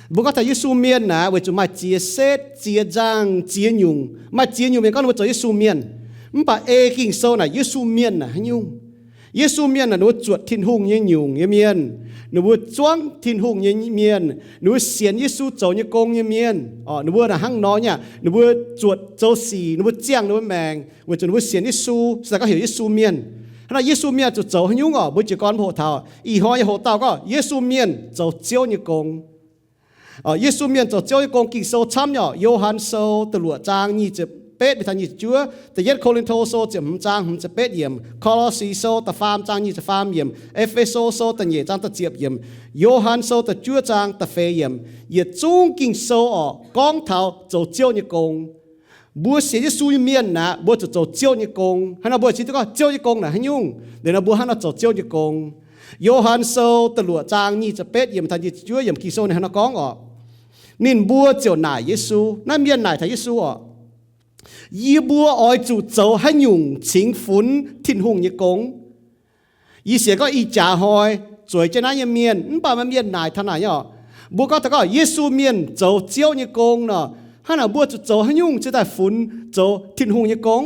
Mbuo gorngv taux Yesu mienh naaic, weic zuqc maaih ziex setv, ziex nzangh, ziex nyungc. Maaih ziex nyungc mienh gorngv ninh mbuo zoux Yesu mienh. Mv baac ei Ging-Sou naaic, Yesu mienh naaic haaix nyungc? Yesu mienh naaic ninh mbuo zuotc Tin-Hungh nyei nyungc nyei mienh, ninh mbuo zuangv Tin-Hungh nyei mienh, ninh mbuo sienx Yesu zoux nyei gong nyei mienh. Ninh mbuo naaic hnangv nor nyei, ninh mbuo zuotc zoux sic, ninh mbuo ziangh ninh mbuo maengc weic zuqc ninh mbuo sienx Yesu, se daaih gorngv heuc Yesu mienh. Hnangv naaic Yesu mienh zuqc zoux haaix nyungc orqc? Mbuo jiez gorn hoqc taux ih hnoi nyei hoc-dauh gorngv Yesu mienh zoux Ziouv nyei gong. Yesu mienh zoux Ziouv nyei gong Ging-Sou camv nyei orqc. Yo^han Sou da'luoqc zaang nyic ziepc betv mingh taux nyic ziepc juov, Da'yietv Ko^lin^to Sou ziepc hmz zaang hmz ziepc betv yiemc, Ko^lo^si Sou da'faam zaang nyic ziepc faam yiemc, E^fe^so Sou da'nyeic zaang da'ziepc yiemc, Yo^han Sou da'juov zaang da'feix yiemc. Yietc zungv Ging-Sou orqc gorngv taux zoux Ziouv nyei gong. Mbuo sienx Yesu nyei mienh naaic, mbuo zuqc zoux Ziouv nyei gong. Hnangv nor mbuo cingx duqv gorngv Ziouv nyei gong naaic haaix nyungc? Liuz nor mbuo hnangv nor zoux Ziouv nyei gong. Yo^han Sou da'luoqc zaang nyic ziepc betv yiemc taux nyic ziepc juov yiemc Ging-Sou ninh hnangv nor gorngv orqc. Ninh mbuo ziouc naaic Yesu, naaiv mienh naaic taux Yesu orqc, Yie mbuo oix zuqc zoux haaix nyungc cingx funx Tin-Hungh nyei gong? Yie sienx gorngv ih jaax hnoi zueiz jienv naaiv nyei mienh, mv baac maaih mienh naaic taux naaic nyei orqc. Mbuo gorngv taux gorngv Yesu mienh zoux Ziouv nyei gong nor, hnangv naaic mbuo zuqc zoux haaix nyungc cingx daaih funx zoux Tin-Hungh nyei gong?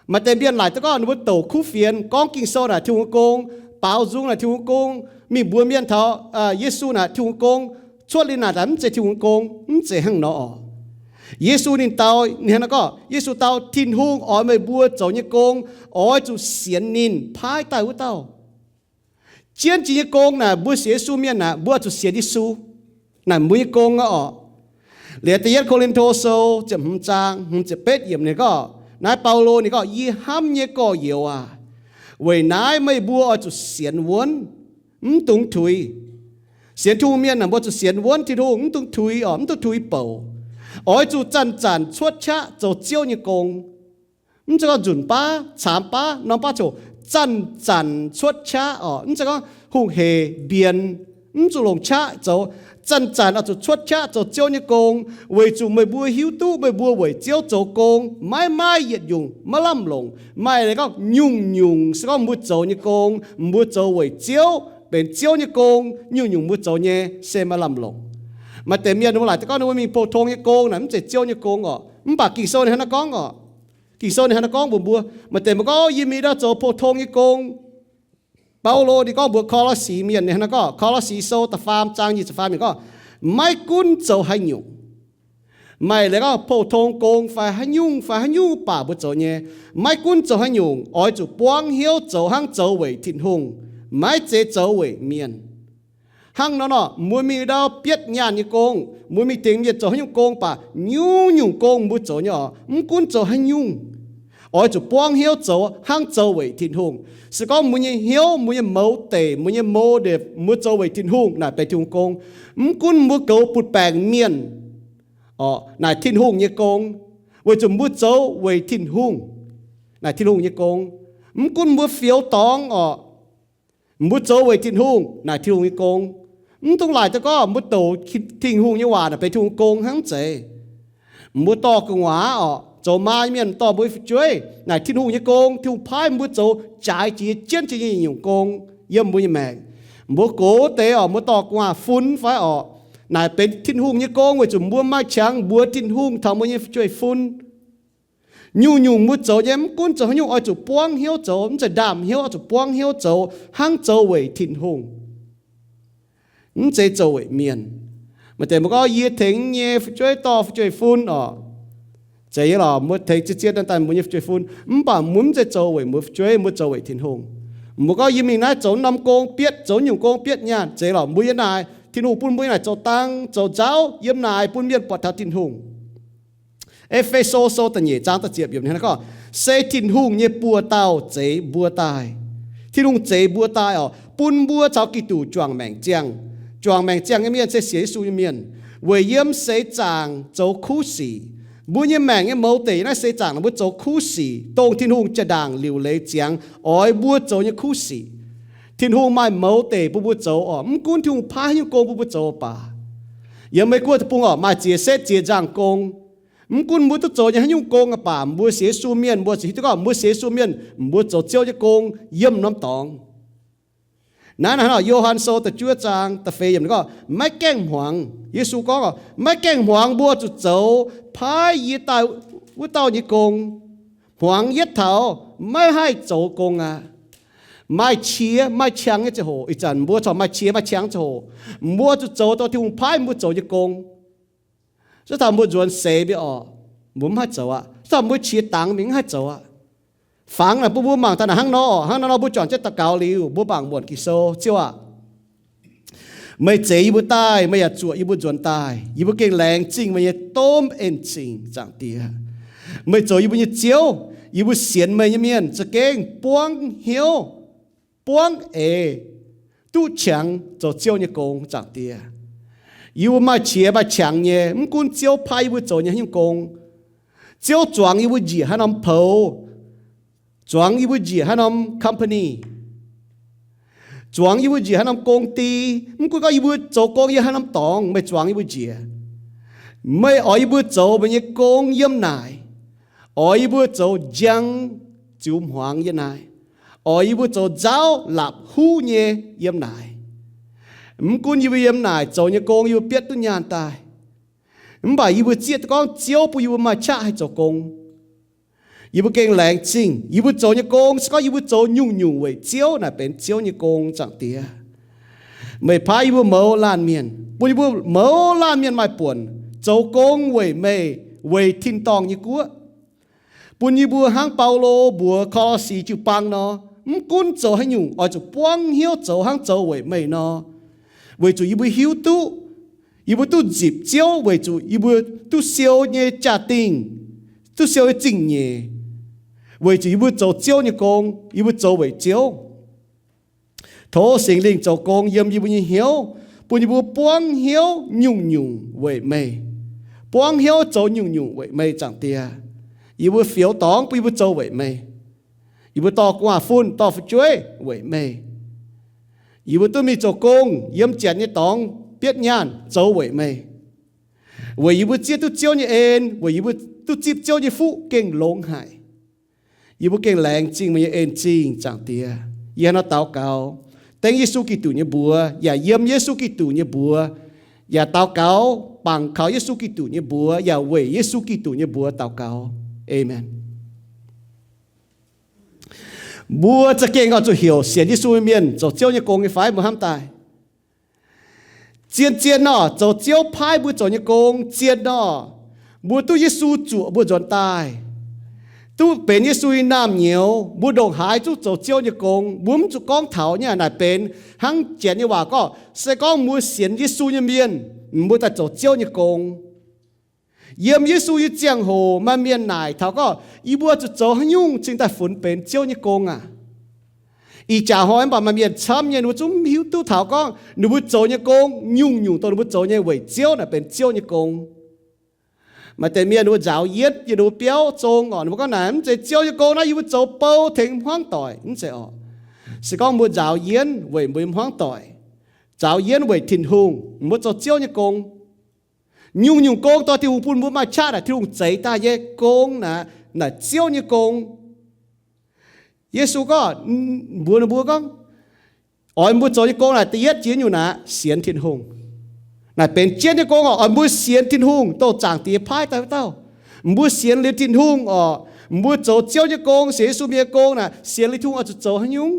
Maaih deix mienh laaic duqv gorngv ninh mbuo douc kuv fienx gorngv Ging-Sou naaic Tin-Hungh nyei gong, baaux nzung naaic Tin-Hungh nyei gong, mingh mbuox mienh taux Yesu naaic Tin-Hungh nyei gong, cuotv liuz naaic daaih mv zeiz Tin-Hungh nyei gong, mv zeiz hnangv nor orqc. Yesu ninh dau, ninh hnangv naaiv gorngv, Yesu dau, Tin-Hungh oix meih mbuo zoux nyei gong, oix zuqc sienx ninh paaiv daaih wuov dauh. Jienv jiex nyei gong naaic, mbuo sienx Yesu mienh naaic, mbuo zuqc sienx Yesu. Naaic mbuo nyei gong aqv orqc. Liuz Da'yietv Ko^lin^to Sou ziepc hmz zaang hmz ziepc betv yiemc ninh gorngv, naaiv Baulo ninh gorngv, Yie hnamv nyei gorx-youz aac, weic naaiv meih mbuo oix zuqc sienx wuonv, mv dungx tuix. Sienx Tin-Hungh mienh naaic, mbuo zuqc sienx wuonv Tin-Hungh, mv dungx tuix orqc, mv dungx tuix bouc. Oix zuqc zanc-zanc cuotv qaqv zoux Ziouv nyei gong. Mv zeiz gorngv nzunc baav, caamx baav, norm baav ziouc, zanc-zanc cuotv qaqv orqc. Mv zeiz gorngv hungh heic mbienx, mv zuqc longc qaqv zoux. Zanc-zanc oix zuqc cuotv qaqv zoux Ziouv nyei gong, weic zuqc meih mbuo hiuv duqv meih mbuo weic Ziouv zoux gong maiv maaih yietc nyungc maiv lamh longc. Maaih leiz gorngv nyungc-nyungc se gorngv mbuo zoux nyei gong, mbuo zoux weic Ziouv, benx Ziouv nyei gong, nyungc-nyungc mbuo zoux nyei se maiv lamh longc. Maaih deix mienh ninh mbuo laaic duqv gorngv ninh mbuo mingh pou-tong nyei gong naaic mv zeiz Ziouv nyei gong orqc. Mv baac Ging-Sou ninh hnangv naaiv gorngv orqc. Ging-Sou ninh hnangv naaiv gorngv mbuox mbuo, maaih deix mbuo gorngv, Yie mingh ndau zoux pou-tong nyei gong. Baulo ninh gorngv mbuox Ko^lo^si mienh ninh hnangv naaiv gorngv, Ko^lo^si Sou da'faam zaang nyic ziepc faam yiemc gorngv, Maiv gunv zoux haaix nyungc, maaih leiz gorngv pou-tong gong fai haaix nyungc fai haaix nyungc baac mbuo zoux nyei, maiv gunv zoux haaix nyungc oix zuqc buangv hnyouv zoux hnangv zoux weic Tin-Hungh, maiv zeiz zoux weic mienh. Hnangv nor nor, mbuo mingh ndau bietv nyaanh nyei gong, mbuo mingh dingc mienh zoux haaix nyungc gong baac, nyungc-nyungc gong mbuo zoux nyei orqc, mv gunv zoux haaix nyungc, oix zuqc buangv hnyouv zoux hnangv zoux weic Tin-Hungh. Se gorngv mbuo nyei hnyouv, mbuo nyei mouz deic, mbuo nyei motive, mbuo zoux weic Tin-Hungh naaic benx Tin-Hungh gong. Mv gunv mbuo goux butv-baengc mienh orqc, naaic Tin-Hungh nyei gong, weic zuqc mbuo zoux weic Tin-Hungh, naaic Tin-Hungh nyei gong. Mv gunv mbuo fioux dorngx orqc, mbuo zoux weic Tin-Hungh naaic Tin-Hungh nyei gong. Mv dungx laaic duqv gorngv mbuo douc Tin-Hungh nyei waac naaic benx Tin-Hungh gong hnangv, mv zeiz. Mbuo dorh gu'nguaaz orqc, zoux maa nyei mienh dorh mbuo fu'jueiv naaic Tin-Hungh nyei gong. Tin-Hungh paaiv mbuo zoux jaaix jiex jienv jiex nyei nyungc gong yiem mbuo nyei maengc. Mbuo gox deix orqc, mbuo dorh gu'nguaaz fun fai orqc, naaic benx Tin-Hungh nyei gong weic zuqc mbuo maaih qangx mbuox Tin-Hungh taux mbuo nyei fu'jueiv fun. Nyungc-nyungc mbuo zoux nyei, mv gunv zoux haaix nyungc, oix zuqc buangv hnyouv zoux, mv zeiz ndaamv-hnyouv, oix zuqc buangv hnyouv zoux hnangv zoux weic Tin-Hungh, mv zeiz zoux weic mienh. Maaih deix mbuo gorngv, Yie tengx nyei fu'jueiv dorh fu'jueiv fun orqc. Zeiz nyei lorqc, mbuo tengx zien-zien daaih mbuo nyei fu'jueiv fun, mv baac mbuo mv zeiz zoux weic mbuo fu'jueiv, mbuo zoux weic Tin-Hungh. Mbuo gorngv, Yie mingh naaiv zoux norm gong bietv, zoux nyungc gong bietv nyaanh. Zeiz lorqc, mbuo yiem naaic, Tin-Hungh bun mbuo naaic zoux dang zoux nzauv yiem naaic bun mienh buatc taux Tin-Hungh. E^fe^so Sou da'nyeic zaang da'ziepc yiemc ninh gorngv, Se Tin-Hungh nyei buoz-dauh zeix mbuo daaih. Tin-Hungh zeix mbuo daaih orqc, bun mbuo caux Giduc juangc maengc ziangh. Juangc maengc ziangh nyei mienh se sienx Yesu nyei mienh, weic yiem seix zaangc zoux kuv sic. Mbuo nyei maengc nyei mouz deic naaiv seix zaangc naaic mbuo zoux kuv sic, dongh Tin-Hungh jaa-ndaangc liuc leiz ziangx oix mbuo zoux nyei kuv sic. Tin-Hungh maaih mouz deic bun mbuo zoux orqc. Mv gunv Tin-Hungh paaiv haaix nyungc gong bun mbuo zoux baac, yiem Meiv Guoqv deic-bung orqc, maaih ziex setv ziex nzangh gong. Mv gunv mbuo duqv zoux nyei haaix nyungc gong baac, mbuo sienx Yesu mienh mbuo ziouc hiuv duqv gorngv mbuo sienx Yesu mienh, mbuo zoux Ziouv nyei gong yiem norm dorngx. Naaiv, naaiv nor Yo^han Sou da'juov zaang da'feix yiemc gorngv, maiv gaengh hmuangx. Yesu gorngv, maiv gaengh hmuangx mbuo zuqc zoux paaiv yie daaih wuov dauh nyei gong. Hmuangx yietv taux maiv haih zoux gong aqv. Maaih qiex maaih qangx nyei ziangh hoc, ih zanc mbuo corc maaih qiex maaih qangx ziangh hoc, mbuo zuqc zoux dongh Tin-Hungh paaiv mbuo zoux nyei gong. Se taux mbuo nzuonx seix mingh orqc, mbuo mv haih zoux aqv. Se taux mbuo qiex dangx mingh mv haih zoux aqv. Fangx naaic bun mbuo mangc daaih naaic hnangv nor, hnangv nor nor mbuo juangc jienv daux gaux liuz, mbuo mangc muonc Ging-Sou. Ziouv aac, meih zeix yie mbuo daaih, meih yaac zuoqc yie mbuo nzuonx daaih. Yie mbuo gengh laengz zingh meih nyei domh en-zingh, Zaangc Diex. Meih zoux yie mbuo nyei Ziouv, yie mbuo sienx meih nyei mienh za'gengh buangv hnyouv, buangv eix, duqv qangx zoux Ziouv nyei gong, Zaangc Diex. Yie mbuo maaih qiex maaih qangx nyei, mv gunv Ziouv paaiv yie mbuo zoux nyei haaix nyungc gong. Ziouv zuangx yie mbuo njiec haaix norm poux, zuangx yie mbuo njiec haaix norm company, zuangx yie mbuo njiec haaix norm gong-die, mv gunv gorngv yie mbuo zoux gong yiem haaix norm dorngx, meih zuangx yie mbuo njiec. Meih oix yie mbuo zoux meih nyei gong yiem naaic. Oix yie mbuo zoux njang ziux hmuangx yiem naaic. Oix yie mbuo zoux nzauv laapc huv nyei yiem naaic. Mv gunv yie mbuo yiem naaic zoux nyei gong yie mbuo bietv duqv nyaanh daaih, mv baac yie mbuo zieqv duqv gorngv Ziouv bun yie mbuo maaih qaqv haih zoux gong. Yie mbuo gengh laengz zingh yie mbuo zoux nyei gong. Se gorngv yie mbuo zoux nyungc-nyungc weic Ziouv, naaic benx Ziouv nyei gong, Zaangc Diex. Meih paaiv yie mbuo mouz laanh mienh, bun yie mbuo mouz laanh mienh maaih buonc zoux gong weic meih, weic tin-dorngh nyei guoqv. Bun yie mbuo hnangv Baulo mbuox Ko^lo^si jiu-baang nor, mv gunv zoux haaix nyungc, oix zuqc buangv hnyouv zoux hnangv zoux weic meih nor, weic zuqc yie mbuo hiuv duqv yie mbuo duqv nzipc Ziouv, weic zuqc yie mbuo duqv siou nyei jaa-dingh, duqv siou nyei zingh nyeic, weic zuqc yie mbuo zoux Ziouv nyei gong, yie mbuo zoux weic Ziouv. Tov Singx Lingh zoux gong yiem yie mbuo nyei hnyouv, bun yie mbuo buangv hnyouv nyungc-nyungc weic meih, buangv hnyouv zoux nyungc-nyungc weic meih, Zaangc Diex. Yie mbuo fioux dorngx bun yie mbuo zoux weic meih. Yie mbuo dorh gu'nguaaz-fun, dorh fu'jueiv weic meih. Yie mbuo duqv mingh zoux gong yiem janx nyei dorngx bietv nyaanh zoux weic meih, weic yie mbuo zieqv duqv Ziouv nyei en, weic yie mbuo duqv zipv Ziouv nyei fuqv gengh longx haic. Yie mbuo gengh laengz zingh meih nyei en-zingh, Zaangc Diex. Yie hnangv naaiv nor daux gaux, dengv Yesu Giduc nyei mbuox yaac yiem Yesu Giduc nyei mbuox, yaac daux gaux bangc kaux Yesu Giduc nyei mbuox yaac weic Yesu Giduc nyei mbuox daux gaux. Aamen. Mbuo za'gengh oix zuqc heuc sienx Yesu nyei mienh zoux Ziouv nyei gong nyei fai? Mbuo hnamv daaih, zien-zien nor, zoux Ziouv paaiv mbuo zoux nyei gong, zien nor, mbuo duqv Yesu zuoqc mbuo nzuonx daaih, duqv benx Yesu nyei naamh nyouz, mbuo ndongc haaix zungv zoux Ziouv nyei gong. Mbuo mv zuqc gorngv taux nyei naaic benx hnangv janx nyei waac gorngv, se gorngv mbuo sienx Yesu nyei mienh, mbuo daaih zoux Ziouv nyei gong. Yiem Yesu nyei ziangh hoc maaih mienh naaic taux gorngv, yie mbuo zuqc zoux haaix nyungc cingx daaih funx benx Ziouv nyei gong aac? Ih jaax hnoi mv baac maaih mienh camv nyei, ninh mbuo zungv mv hiuv duqv taux gorngv ninh mbuo zoux nyei gong, nyungc-nyungc dongh ninh mbuo zoux nyei weic Ziouv naaic benx Ziouv nyei gong. Maaih deix mienh ninh mbuo nzaaux yienv yiem ninh mbuo biauv zong orqc, ninh mbuo gorngv naaic mv zeiz Ziouv nyei gong naaiv, yie mbuo zoux bou tengx hmuangv doic, mv zeiz orqc. Se gorngv mbuo nzaaux yienv weic mbuo nyei hmuangv doic, nzaaux yienv weic Tin-Hungh, mbuo zoux Ziouv nyei gong. Nyungc-nyungc gong dongh Tin-Hungh bun mbuo maaih qaqv naaic, Tin-Hungh zeix daaih nyei gong naaic, naaic Ziouv nyei gong. Yesu gorngv, mbuox ninh mbuo gorngv, oix mbuo zoux nyei gong naaic, da'yietv jiex nyungc naaic sienx Tin-Hungh. Naaic benx jienv nyei gong orqc, oix mbuo sienx Tin-Hungh, dongh Zaangc Diex paaiv daaih wuov dauh. Mbuo sienx liuz Tin-Hungh orqc, mbuo zoux Ziouv nyei gong, sienx Yesu mienh nyei gong naaic, sienx liuz Tin-Hungh oix zuqc zoux haaix nyungc?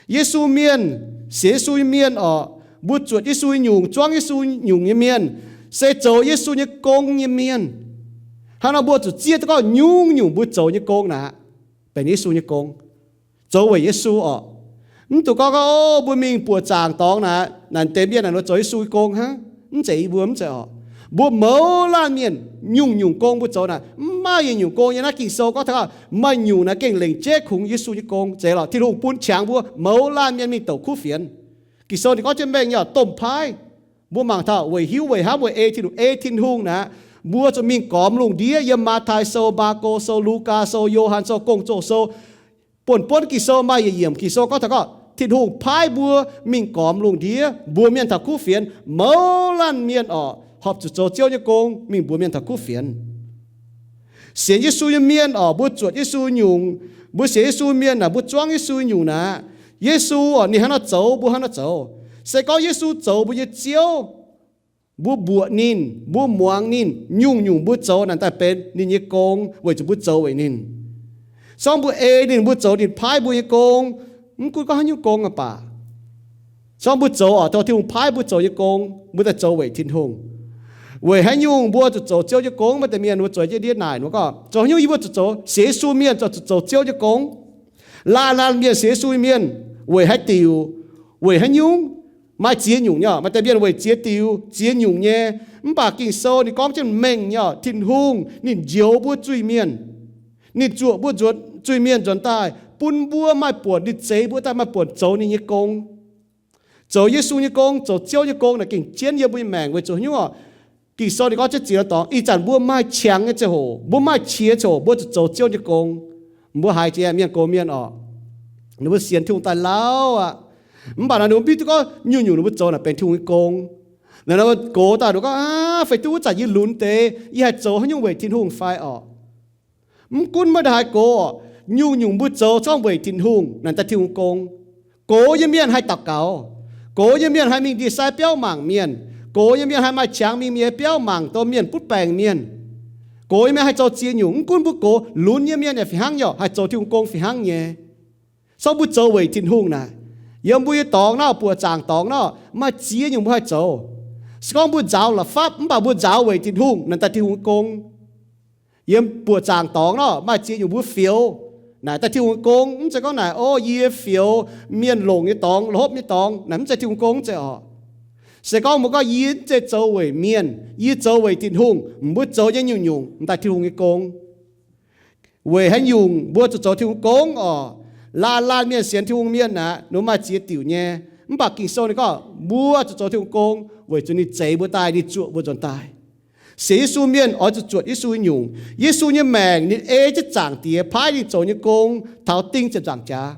Yesu mienh, sienx Yesu nyei mienh orqc, mbuo zuotc Yesu nyei nyungc, zuangv Yesu nyungc nyei mienh, se zoux Yesu nyei gong nyei mienh. Hnangv nor mbuo zuqc zieqv duqv gorngv nyungc-nyungc mbuo zoux nyei gong naaic, benx Yesu nyei gong, zoux weic Yesu orqc. Mv duqv gorngv, o, mbuo mingh buoqc zaangc dorngx naaic, naaic deix mienh naaic nor zoux Yesu nyei gong hnangv. Mv zeiz, yie mbuo mv zeiz orqc. Mbuo mouz laanh mienh nyungc-nyungc gong mbuo zoux naaic, mv maaih yietc nyungc gong yiem naaiv Ging-Sou gorngv taux maaih nyungc naaic gengh lengc jeiv kungx Yesu nyei gong. Zeiz lorqc, Tin-Hungh bun qangx mbuo mouz laanh mienh mingh douc kuv fienx. Ging-Sou ninh gorngv jienv mengh nyei orqc, domh paaiv. Mbuo mangc taux weic hiuv weic hnamv weic ei Tin-Hungh, ei Tin-Hungh naaic, mbuo zuqc mingh gormx lungh ndiev yiem Matv^taai Sou, Maako Sou, Lugaa Sou, Yo^han Sou, Gong-Zoh Sou, buonv-buonv Ging-Sou maaih yietc yiemc Ging-Sou gorngv taux gorngv Tin-Hungh paaiv mbuo mingh gormx lungh ndiev, mbuox mienh taux kuv fienx. Mouz laanh mienh orqc, horpc zuqc zoux Ziouv nyei gong mingh mbuox mienh taux kuv fienx. Sienx Yesu nyei mienh orqc, mbuo zuotc Yesu nyungc, mbuo sienx Yesu mienh naaic, mbuo zuangv Yesu nyungc naaic, Yesu oc, ninh hnangv nor zoux, mbuo hnangv nor zoux. Se gorngv Yesu zoux mbuo nyei Ziouv, mbuo mbuoqc ninh, mbuo muangx ninh, nyungc-nyungc mbuo zoux naaic daaih benx ninh nyei gong, weic zuqc mbuo zoux weic ninh. Se gorngv mbuo ei ninh, mbuo zoux ninh paaiv mbuo nyei gong, mv gunv gorngv haaix nyungc gong aqv baac, se gorngv mbuo zoux oc, tov Tin-Hungh paaiv mbuo zoux nyei gong, mbuo daaih zoux weic Tin-Hungh. Weic haaix nyungc mbuo zuqc zoux Ziouv nyei gong? Maaih deix mienh mbuo zueiz jienv ndiev naaic mbuo gorngv, zoux haaix nyungc yie mbuo zuqc zoux, sienx Yesu mienh zuqc zoux Ziouv nyei gong? Laanh laanh mienh sienx Yesu nyei mienh weic haaix diuc? Weic haaix nyungc? Maaih ziex nyungc nyei. Maaih deix mienh weic ziex diuc, ziex nyungc nyei. Mv baac Ging-Sou ninh gorngv jienv mengh nyei, Tin-Hungh ninh njoux mbuo zuiz-mienh, ninh zuoqc mbuo nzuonx, zuiz-mienh nzuonx daaih, bun mbuo maaih buonc, ninh zeix mbuo daaih maaih buonc zoux ninh nyei gong. Zoux Yesu nyei gong, zoux Ziouv nyei gong naaic gengh jienv yiem mbuo nyei maengc weic zuqc haaix nyungc oc? Ging-Sou ninh gorngv jienv ziex norm dorngx, ih zanc mbuo maaih qangx nyei ziangh hoc, mbuo maaih qiex ziangh hoc, mbuo zuqc zoux Ziouv nyei gong. Mbuo haiz jiex mienh gox mienh oc, ninh mbuo sienx Tin-Hungh daaih lauh aqv. Mv baac naaic ninh mbuo mv hiuv duqv gorngv nyungc-nyungc ninh mbuo zoux naaic benx Tin-Hungh nyei gong. Naaic ninh mbuo gox daaih ninh gorngv, aav, feix duqv wuov zanc yie lunx deix, yie haih zoux haaix nyungc weic Tin-Hungh fai oc? Mv gunv maaih haaix gox, nyungc-nyungc mbuo zoux se gorngv weic Tin-Hungh, naaic daaih Tin-Hungh nyei gong. Gox nyei mienh haih daux gaux. Gox nyei mienh haih mingh ndie-sai biauv mangc mienh. Gox nyei mienh haih maaih qangx mingh mienh biauv mangc, dorh mienh butv baengc mienh. Gox nyei mienh haih zoux ziex nyungc. Mv gunv mbuo gox, lunx nyei mienh yaac fih hnangv nyei, haih zoux Tin-Hungh gong fih hnangv nyei. Se gorngv mbuo zoux weic Tin-Hungh naaic, yiem mbuo nyei dorngx nor, buoqc zaangc dorngx nor, maaih ziex nyungc mbuo haih zoux. Se gorngv mbuo nzaaux la'fapv mv baac mbuo nzaaux weic Tin-Hungh, naaic daaih Tin-Hungh nyei gong. Yiem buoqc zaangc dorngx nor, maaih ziex nyungc mbuo fioux, naaic daaih Tin-Hungh nyei gong. Mv zeiz gorngv naaic, o, yie fioux mienh longc nyei dorngx, la'hopv nyei dorngx, naaic mv zeiz Tin-Hungh nyei gong, mv zeiz oc. Se gorngv mbuo gorngv yie mv zeiz zoux weic mienh, yie zoux weic Tin-Hungh, mbuo zoux nyei nyungc-nyungc m'daaih Tin-Hungh nyei gong. Weic haaix nyungc mbuo zuqc zoux Tin-Hungh gong oc? Laanh laanh mienh sienx Tin-Hungh mienh aeqv, ninh maaih ziex diuc nyei. Mv baac Ging-Sou ninh gorngv mbuo zuqc zoux Tin-Hungh gong weic zuqc ninh zeix mbuo daaih, ninh zuoqc mbuo nzuonx daaih. Sienx Yesu mienh oix zuqc zuotc Yesu nyei nyungc. Yesu nyei maengc ninh ei jienv Zaangc Diex paaiv ninh zoux nyei gong taux ding ziepc nzaangc jaax.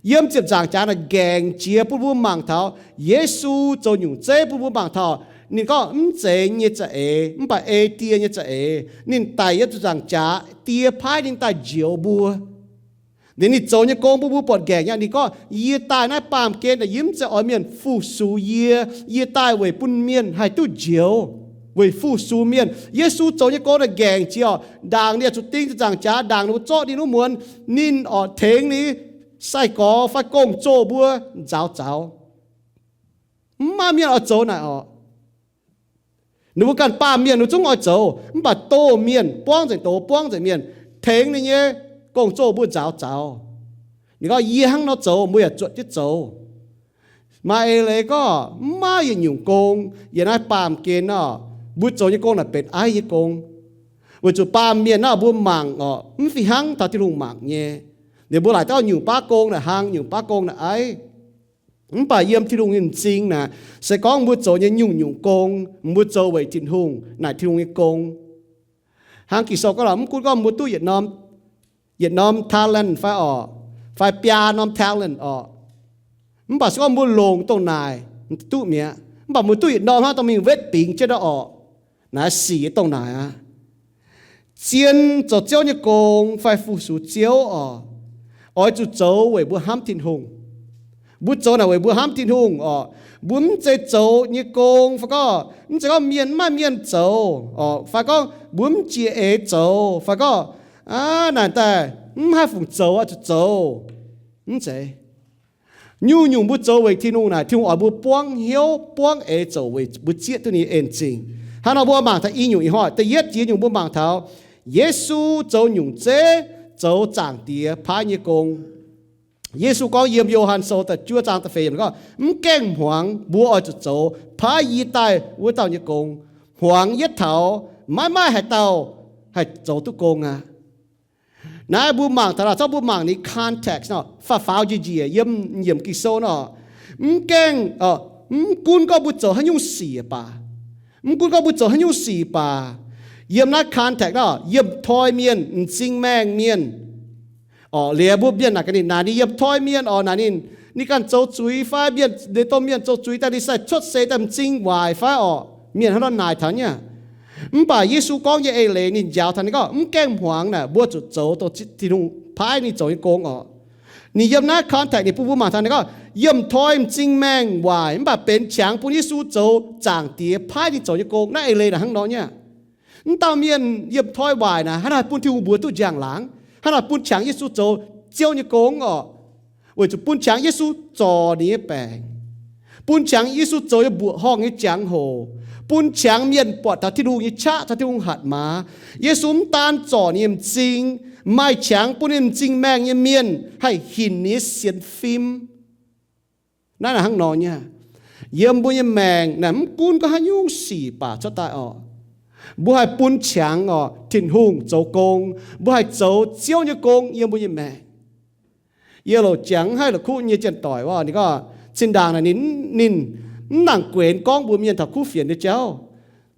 Yiem ziepc nzaangc jaax naaic ngaengc jiex bun mbuo mangc taux Yesu zoux nyungc zeiv bun mbuo mangc taux ninh gorngv mv zeiz nyei za'eix, mv baac ei Die nyei za'eix. Ninh daic yiem ziepc nzaangc jaax, Die paaiv ninh daaih njoux mbuo. Ninh, ninh zoux nyei gong bun mbuo buatc ngaengc nyei. Ninh gorngv, yie daaih naaiv baamh gen naaic yie mv zeiz oix mienh fu-sux yie. Yie daaih weic bun mienh haih duqv njoux, weic fu-sux mienh. Yesu zoux nyei gong naaic ngaengc jiex oc. Ndaangc ninh zuqc ding ziepc nzaangc jaax, ndaangc ninh mbuo zorqv ninh wuov muonz, ninh oc tengx ninh sai-gorx fai gong-zoh mbuo nzaaux zaux. Mv maaih mienh oix zoux naaic oc. Ninh mbuo ganh baamh mienh ninh zungv oix zoux, mv baac doh mienh buangv nzengc doz, buangv nzengc mienh, tengx ninh nyei gong-zoh mbuo nzaaux zaux. Ninh gorngv, yie hnangv nor zoux, mbuo yaac zuotc jienv zoux. Maaih eix leiz gorngv mv maaih yietc nyungc gong yiem naaiv baamh gen nor, mbuo zoux nyei gong naaic benx aiv nyei gong. Weic zuqc baamh mienh nor mbuo mangc oc, mv fih hnangv taux Tin-Hungh mangc nyei. Ninh mbuo laaic dauh nyungc baav gong naaic hlang, nyungc baav gong naaic aiv. Mv baac yiem Tin-Hungh nyei m'zing naaic, se gorngv mbuo zoux nyei nyungc-nyungc gong, mbuo zoux weic Tin-Hungh, naaic Tin-Hungh nyei gong. Hnangv Ging-Sou gorngv lorqc, mv gunv gorngv mbuo duqv yietc norm, yietc norm talent fai oc, fai biaa norm talent oc, mv baac se gorngv mbuo longc dongh naaic, duqv mi'aqv. Mv baac mbuo duqv yietc norm hnangv, dongh mingh wetv bingx jienv nor oc, naaiv sic nyei dongh naaic aqv. Zien zoux Ziouv nyei gong fai fu-sux Ziouv oc, oix zuqc zoux weic mbuo hnamv Tin-Hungh. Mbuo zoux naaic weic mbuo hnamv Tin-Hungh oc. Mbuo mv zeiz zoux nyei gong fai gorngv, mv zeiz gorngv mienh, mv maaih mienh zoux oc, fai gorngv mbuo mv jiex eix zoux, fai gorngv, aav, naaic daaih mv haih fungc zoux oix zuqc zoux. Mv zeiz. Nyungc-nyungc mbuo zoux weic Tin-Hungh naaic, Tin-Hungh oix mbuo buangv hnyouv buangv eix zoux weic mbuo zieqv duqv ninh nyei en-zingh. Hnangv nor mbuo mangc taux i nyungc ih hnoi. Da'yietv jiex nyungc mbuo mangc taux Yesu zoux nyungc zeiv, zoux Zaangc Diex paaiv nyei gong. Yesu gorngv yiem Yo^han Sou da'juov zaang da'feix yiemc gorngv, mv gaengh hmuangx mbuo oix zuqc zoux paaiv yie daaih wuov dauh nyei gong. Hmuangx yietv taux maiv maaih haaix dauh haih zoux duqv gong aqv. Naaiv mbuo mangc taux, zorqv mbuo mangc ninh context nor, faaux faaux njiec njiec yiem yiemc Ging-Sou nor, mv gaengh, mv gunv gorngv mbuo zoux haaix nyungc sic baac, mv gunv gorngv mbuo zoux haaix nyungc sic baac, yiem naaiv context nor, yiem toi mienh, m'zing maengh mienh, orqc, liuz mbuo mienh naaic gaax ninh, naaic ninh yiem toi mienh orqc, naaic ninh, ninh ganh zoux zuiz fai mienh, ninh domh mienh zoux zuiz daaih, ninh sai cuotv seix daaih m'zing waaic fai orqc, mienh hnangv nor naaic taux nyei aqv. Mv baac Yesu gorngv nyei eix leiz ninh njaaux taux ninh gorngv, mv gaengh hmuangx naaic mbuo zuqc zoux dongh Tin-Hungh paaiv ninh zoux nyei gong orqc. Ninh yiem naaiv context ninh bun mbuo mangc taux ninh gorngv, yiem toi m'zing maengh waaic mv baac benx qangx bun Yesu zoux Zaangc Diex paaiv ninh zoux nyei gong. Naaiv eix leiz naaic hnangv nor nyei aqv. Mv dauh mienh yiem toi waaic naaic hnangv haaix bun Tin-Hungh mbuox duqv njang-laangc, hnangv haaix bun qangx Yesu zoux Ziouv nyei gong orqc? Weic zuqc bun qangx Yesu zorc ninh nyei baengc, bun qangx Yesu zoux nyei mbuoqc horngh nyei jangx-hoc, bun qangx mienh buatc taux Tin-Hungh nyei qaqv, taux Tin-Hungh hatc maaz. Yesu mv daan zorc ninh nyei m'zing, maaih qangx bun ninh m'zing maengh nyei mienh haih hinc ninh nyei sienx fim. Naaiv naaic hnangv nor nyei aqv. Yiem mbuo nyei maengc naaic mv gunv gorngv haaix nyungc sic baac cuotv daaih orqc, mbuo haih bun qangx orqc Tin-Hungh zoux gong, mbuo haih zoux Ziouv nyei gong yiem mbuo nyei maengc. Yie loc jangx mv haih la'kuqv nyei janx-doic wuov, ninh gorngv zinh ndaangc naaic ninh, ninh mv nangc guenx gorngv mbuox mienh taux kuv fienx nyei jauv.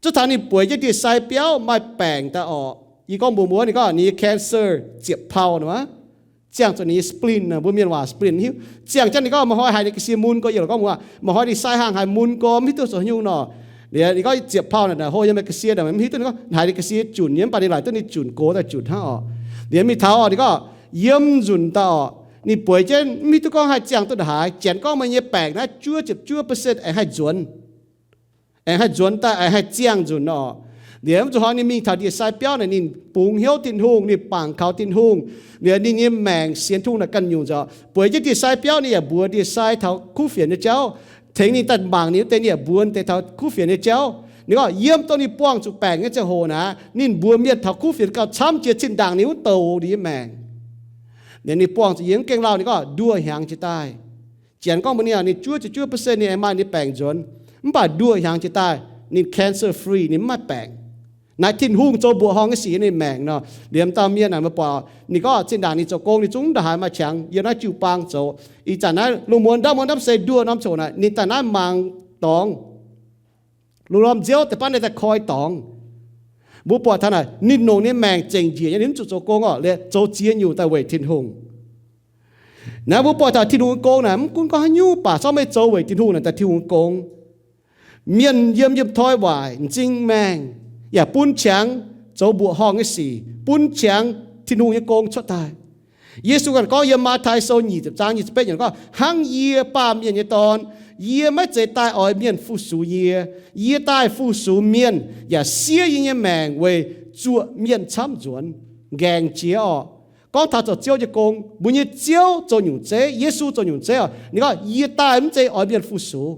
Zuov taux ninh bueix jienv ndie-sai biauv maaih baengc daaih orqc. Yie gorngv mbuox mbuo, ninh gorngv ninh nyei cancer ziepc pau nor, ziangh zuqc ninh nyei spleen, mbuo mienh waac spleen hiuv. Ziangh jienv ninh gorngv maaih hnoi haiz ninh ga'sie mun go, yie loc gorngv mbuox, maaih hnoi ninh sai hnaangx haiz mun go, mv hiuv duqv zoux haaix nyungc nor. Liuz ninh gorngv ziepc pau naaic, hlo yiem ga'sie mv hiuv duqv, ninh gorngv haiz ninh ga'sie junc nyei, mv baac ninh laaic duqv ninh junc gox daaih junc hnangv orqc. Liuz mingh taux orqc, ninh gorngv yiem nzunc daaih orqc, ninh bueix jienv mv hiuv duqv gorngv haih ziangh duqv ndongc haaix. Janx gorngv meih nyei baengc naaiv juov ziepc juov percent aengx haih nzuonx, aengx haih nzuonx daaih, aengx haih ziangh nzunc orqc. Liuz mv zuqc hnoi ninh mingh taux ndie-sai biauv naaic ninh bungx hnyouv Tin-Hungh, ninh bangc kaux Tin-Hungh. Liuz ninh nyei maengc sienx Tin-Hungh naaic ganh nyungc nzengc orqc. Bueix jienv ndie-sai biauv ninh yaac mbuox ndie-sai taux kuv fienx nyei jauv. Tengx ninh daaih mangc ninh wuov deix, ninh yaac mbuox deix taux kuv fienx nyei jauv. Ninh gorngv yiem dongh ninh buangh zuqc baengc nyei ziangh hoc naaic, ninh mbuox mienh taux kuv fienx gauh camv jiex zinh ndaangc ninh wuov douc ninh nyei maengc. Liuz ninh buangh zuqc yiem gengh lauh, ninh gorngv nduoh hnyangx jiex daaih. Janx gorngv mbuox ninh, ninh juov ziepc juov percent ninh aengx maaih ninh baengc nzuonx, mv baac nduoh hnyangx jiex daaih ninh cancer free, ninh mv maaih baengc. Naaiv Tin-Hungh zoux mbuoqc horngh nyei sic yiem ninh maengc nor. Liuz dauh mienh naaic meih buatc, ninh gorngv zinh ndaangc ninh zoux gong ninh zungv ndongc haiz maaih qangx yiem naaiv jiu-baang zoux. Ih zanc naaiv lungh muonz ndamv muonz ndamv se nduoh norm ziangh hoc naaic ninh daaih naaiv mangc dorngx, lungh ndorm nziouv deix baav ninh daaih koi dorngx. Mbuo buatc taux naaic ninh longc ninh maengc zengc njiec nyei, ninh mv zuqc zoux gong orqc, liuz zoux ziex nyungc daaih weic Tin-Hungh. Naaiv mbuo buatc taux Tin-Hungh nyei gong naaic mv gunv gorngv haaix nyungc baac se meih zoux weic Tin-Hungh naaic daaih Tin-Hungh nyei gong. Mienh yiem, yiem toi waaic, m'zing maengh, yaac bun qangx zoux mbuoqc horngh nyei sic, bun qangx Tin-Hungh nyei gong cuotv daaih. Yesu ganh gorngv yiem Matv^tai Sou nyic ziepc zaang nyic ziepc betv yiemc gorngv, hnangv yie, Baamh Mienh nyei Dorn, yie maiv zeiz daaih oix mienh fu-sux yie. Yie daaih fu-sux mienh yaac siev yie nyei maengc weic zuoqc mienh camv nzuonx. Nqaengc jiex orqc. Gorngv taux zoux Ziouv nyei gong, mbuo nyei Ziouv zoux nyungc zeiv, Yesu zoux nyungc zeiv orqc. Ninh gorngv, yie daaih mv zeiz oix mienh fu-sux.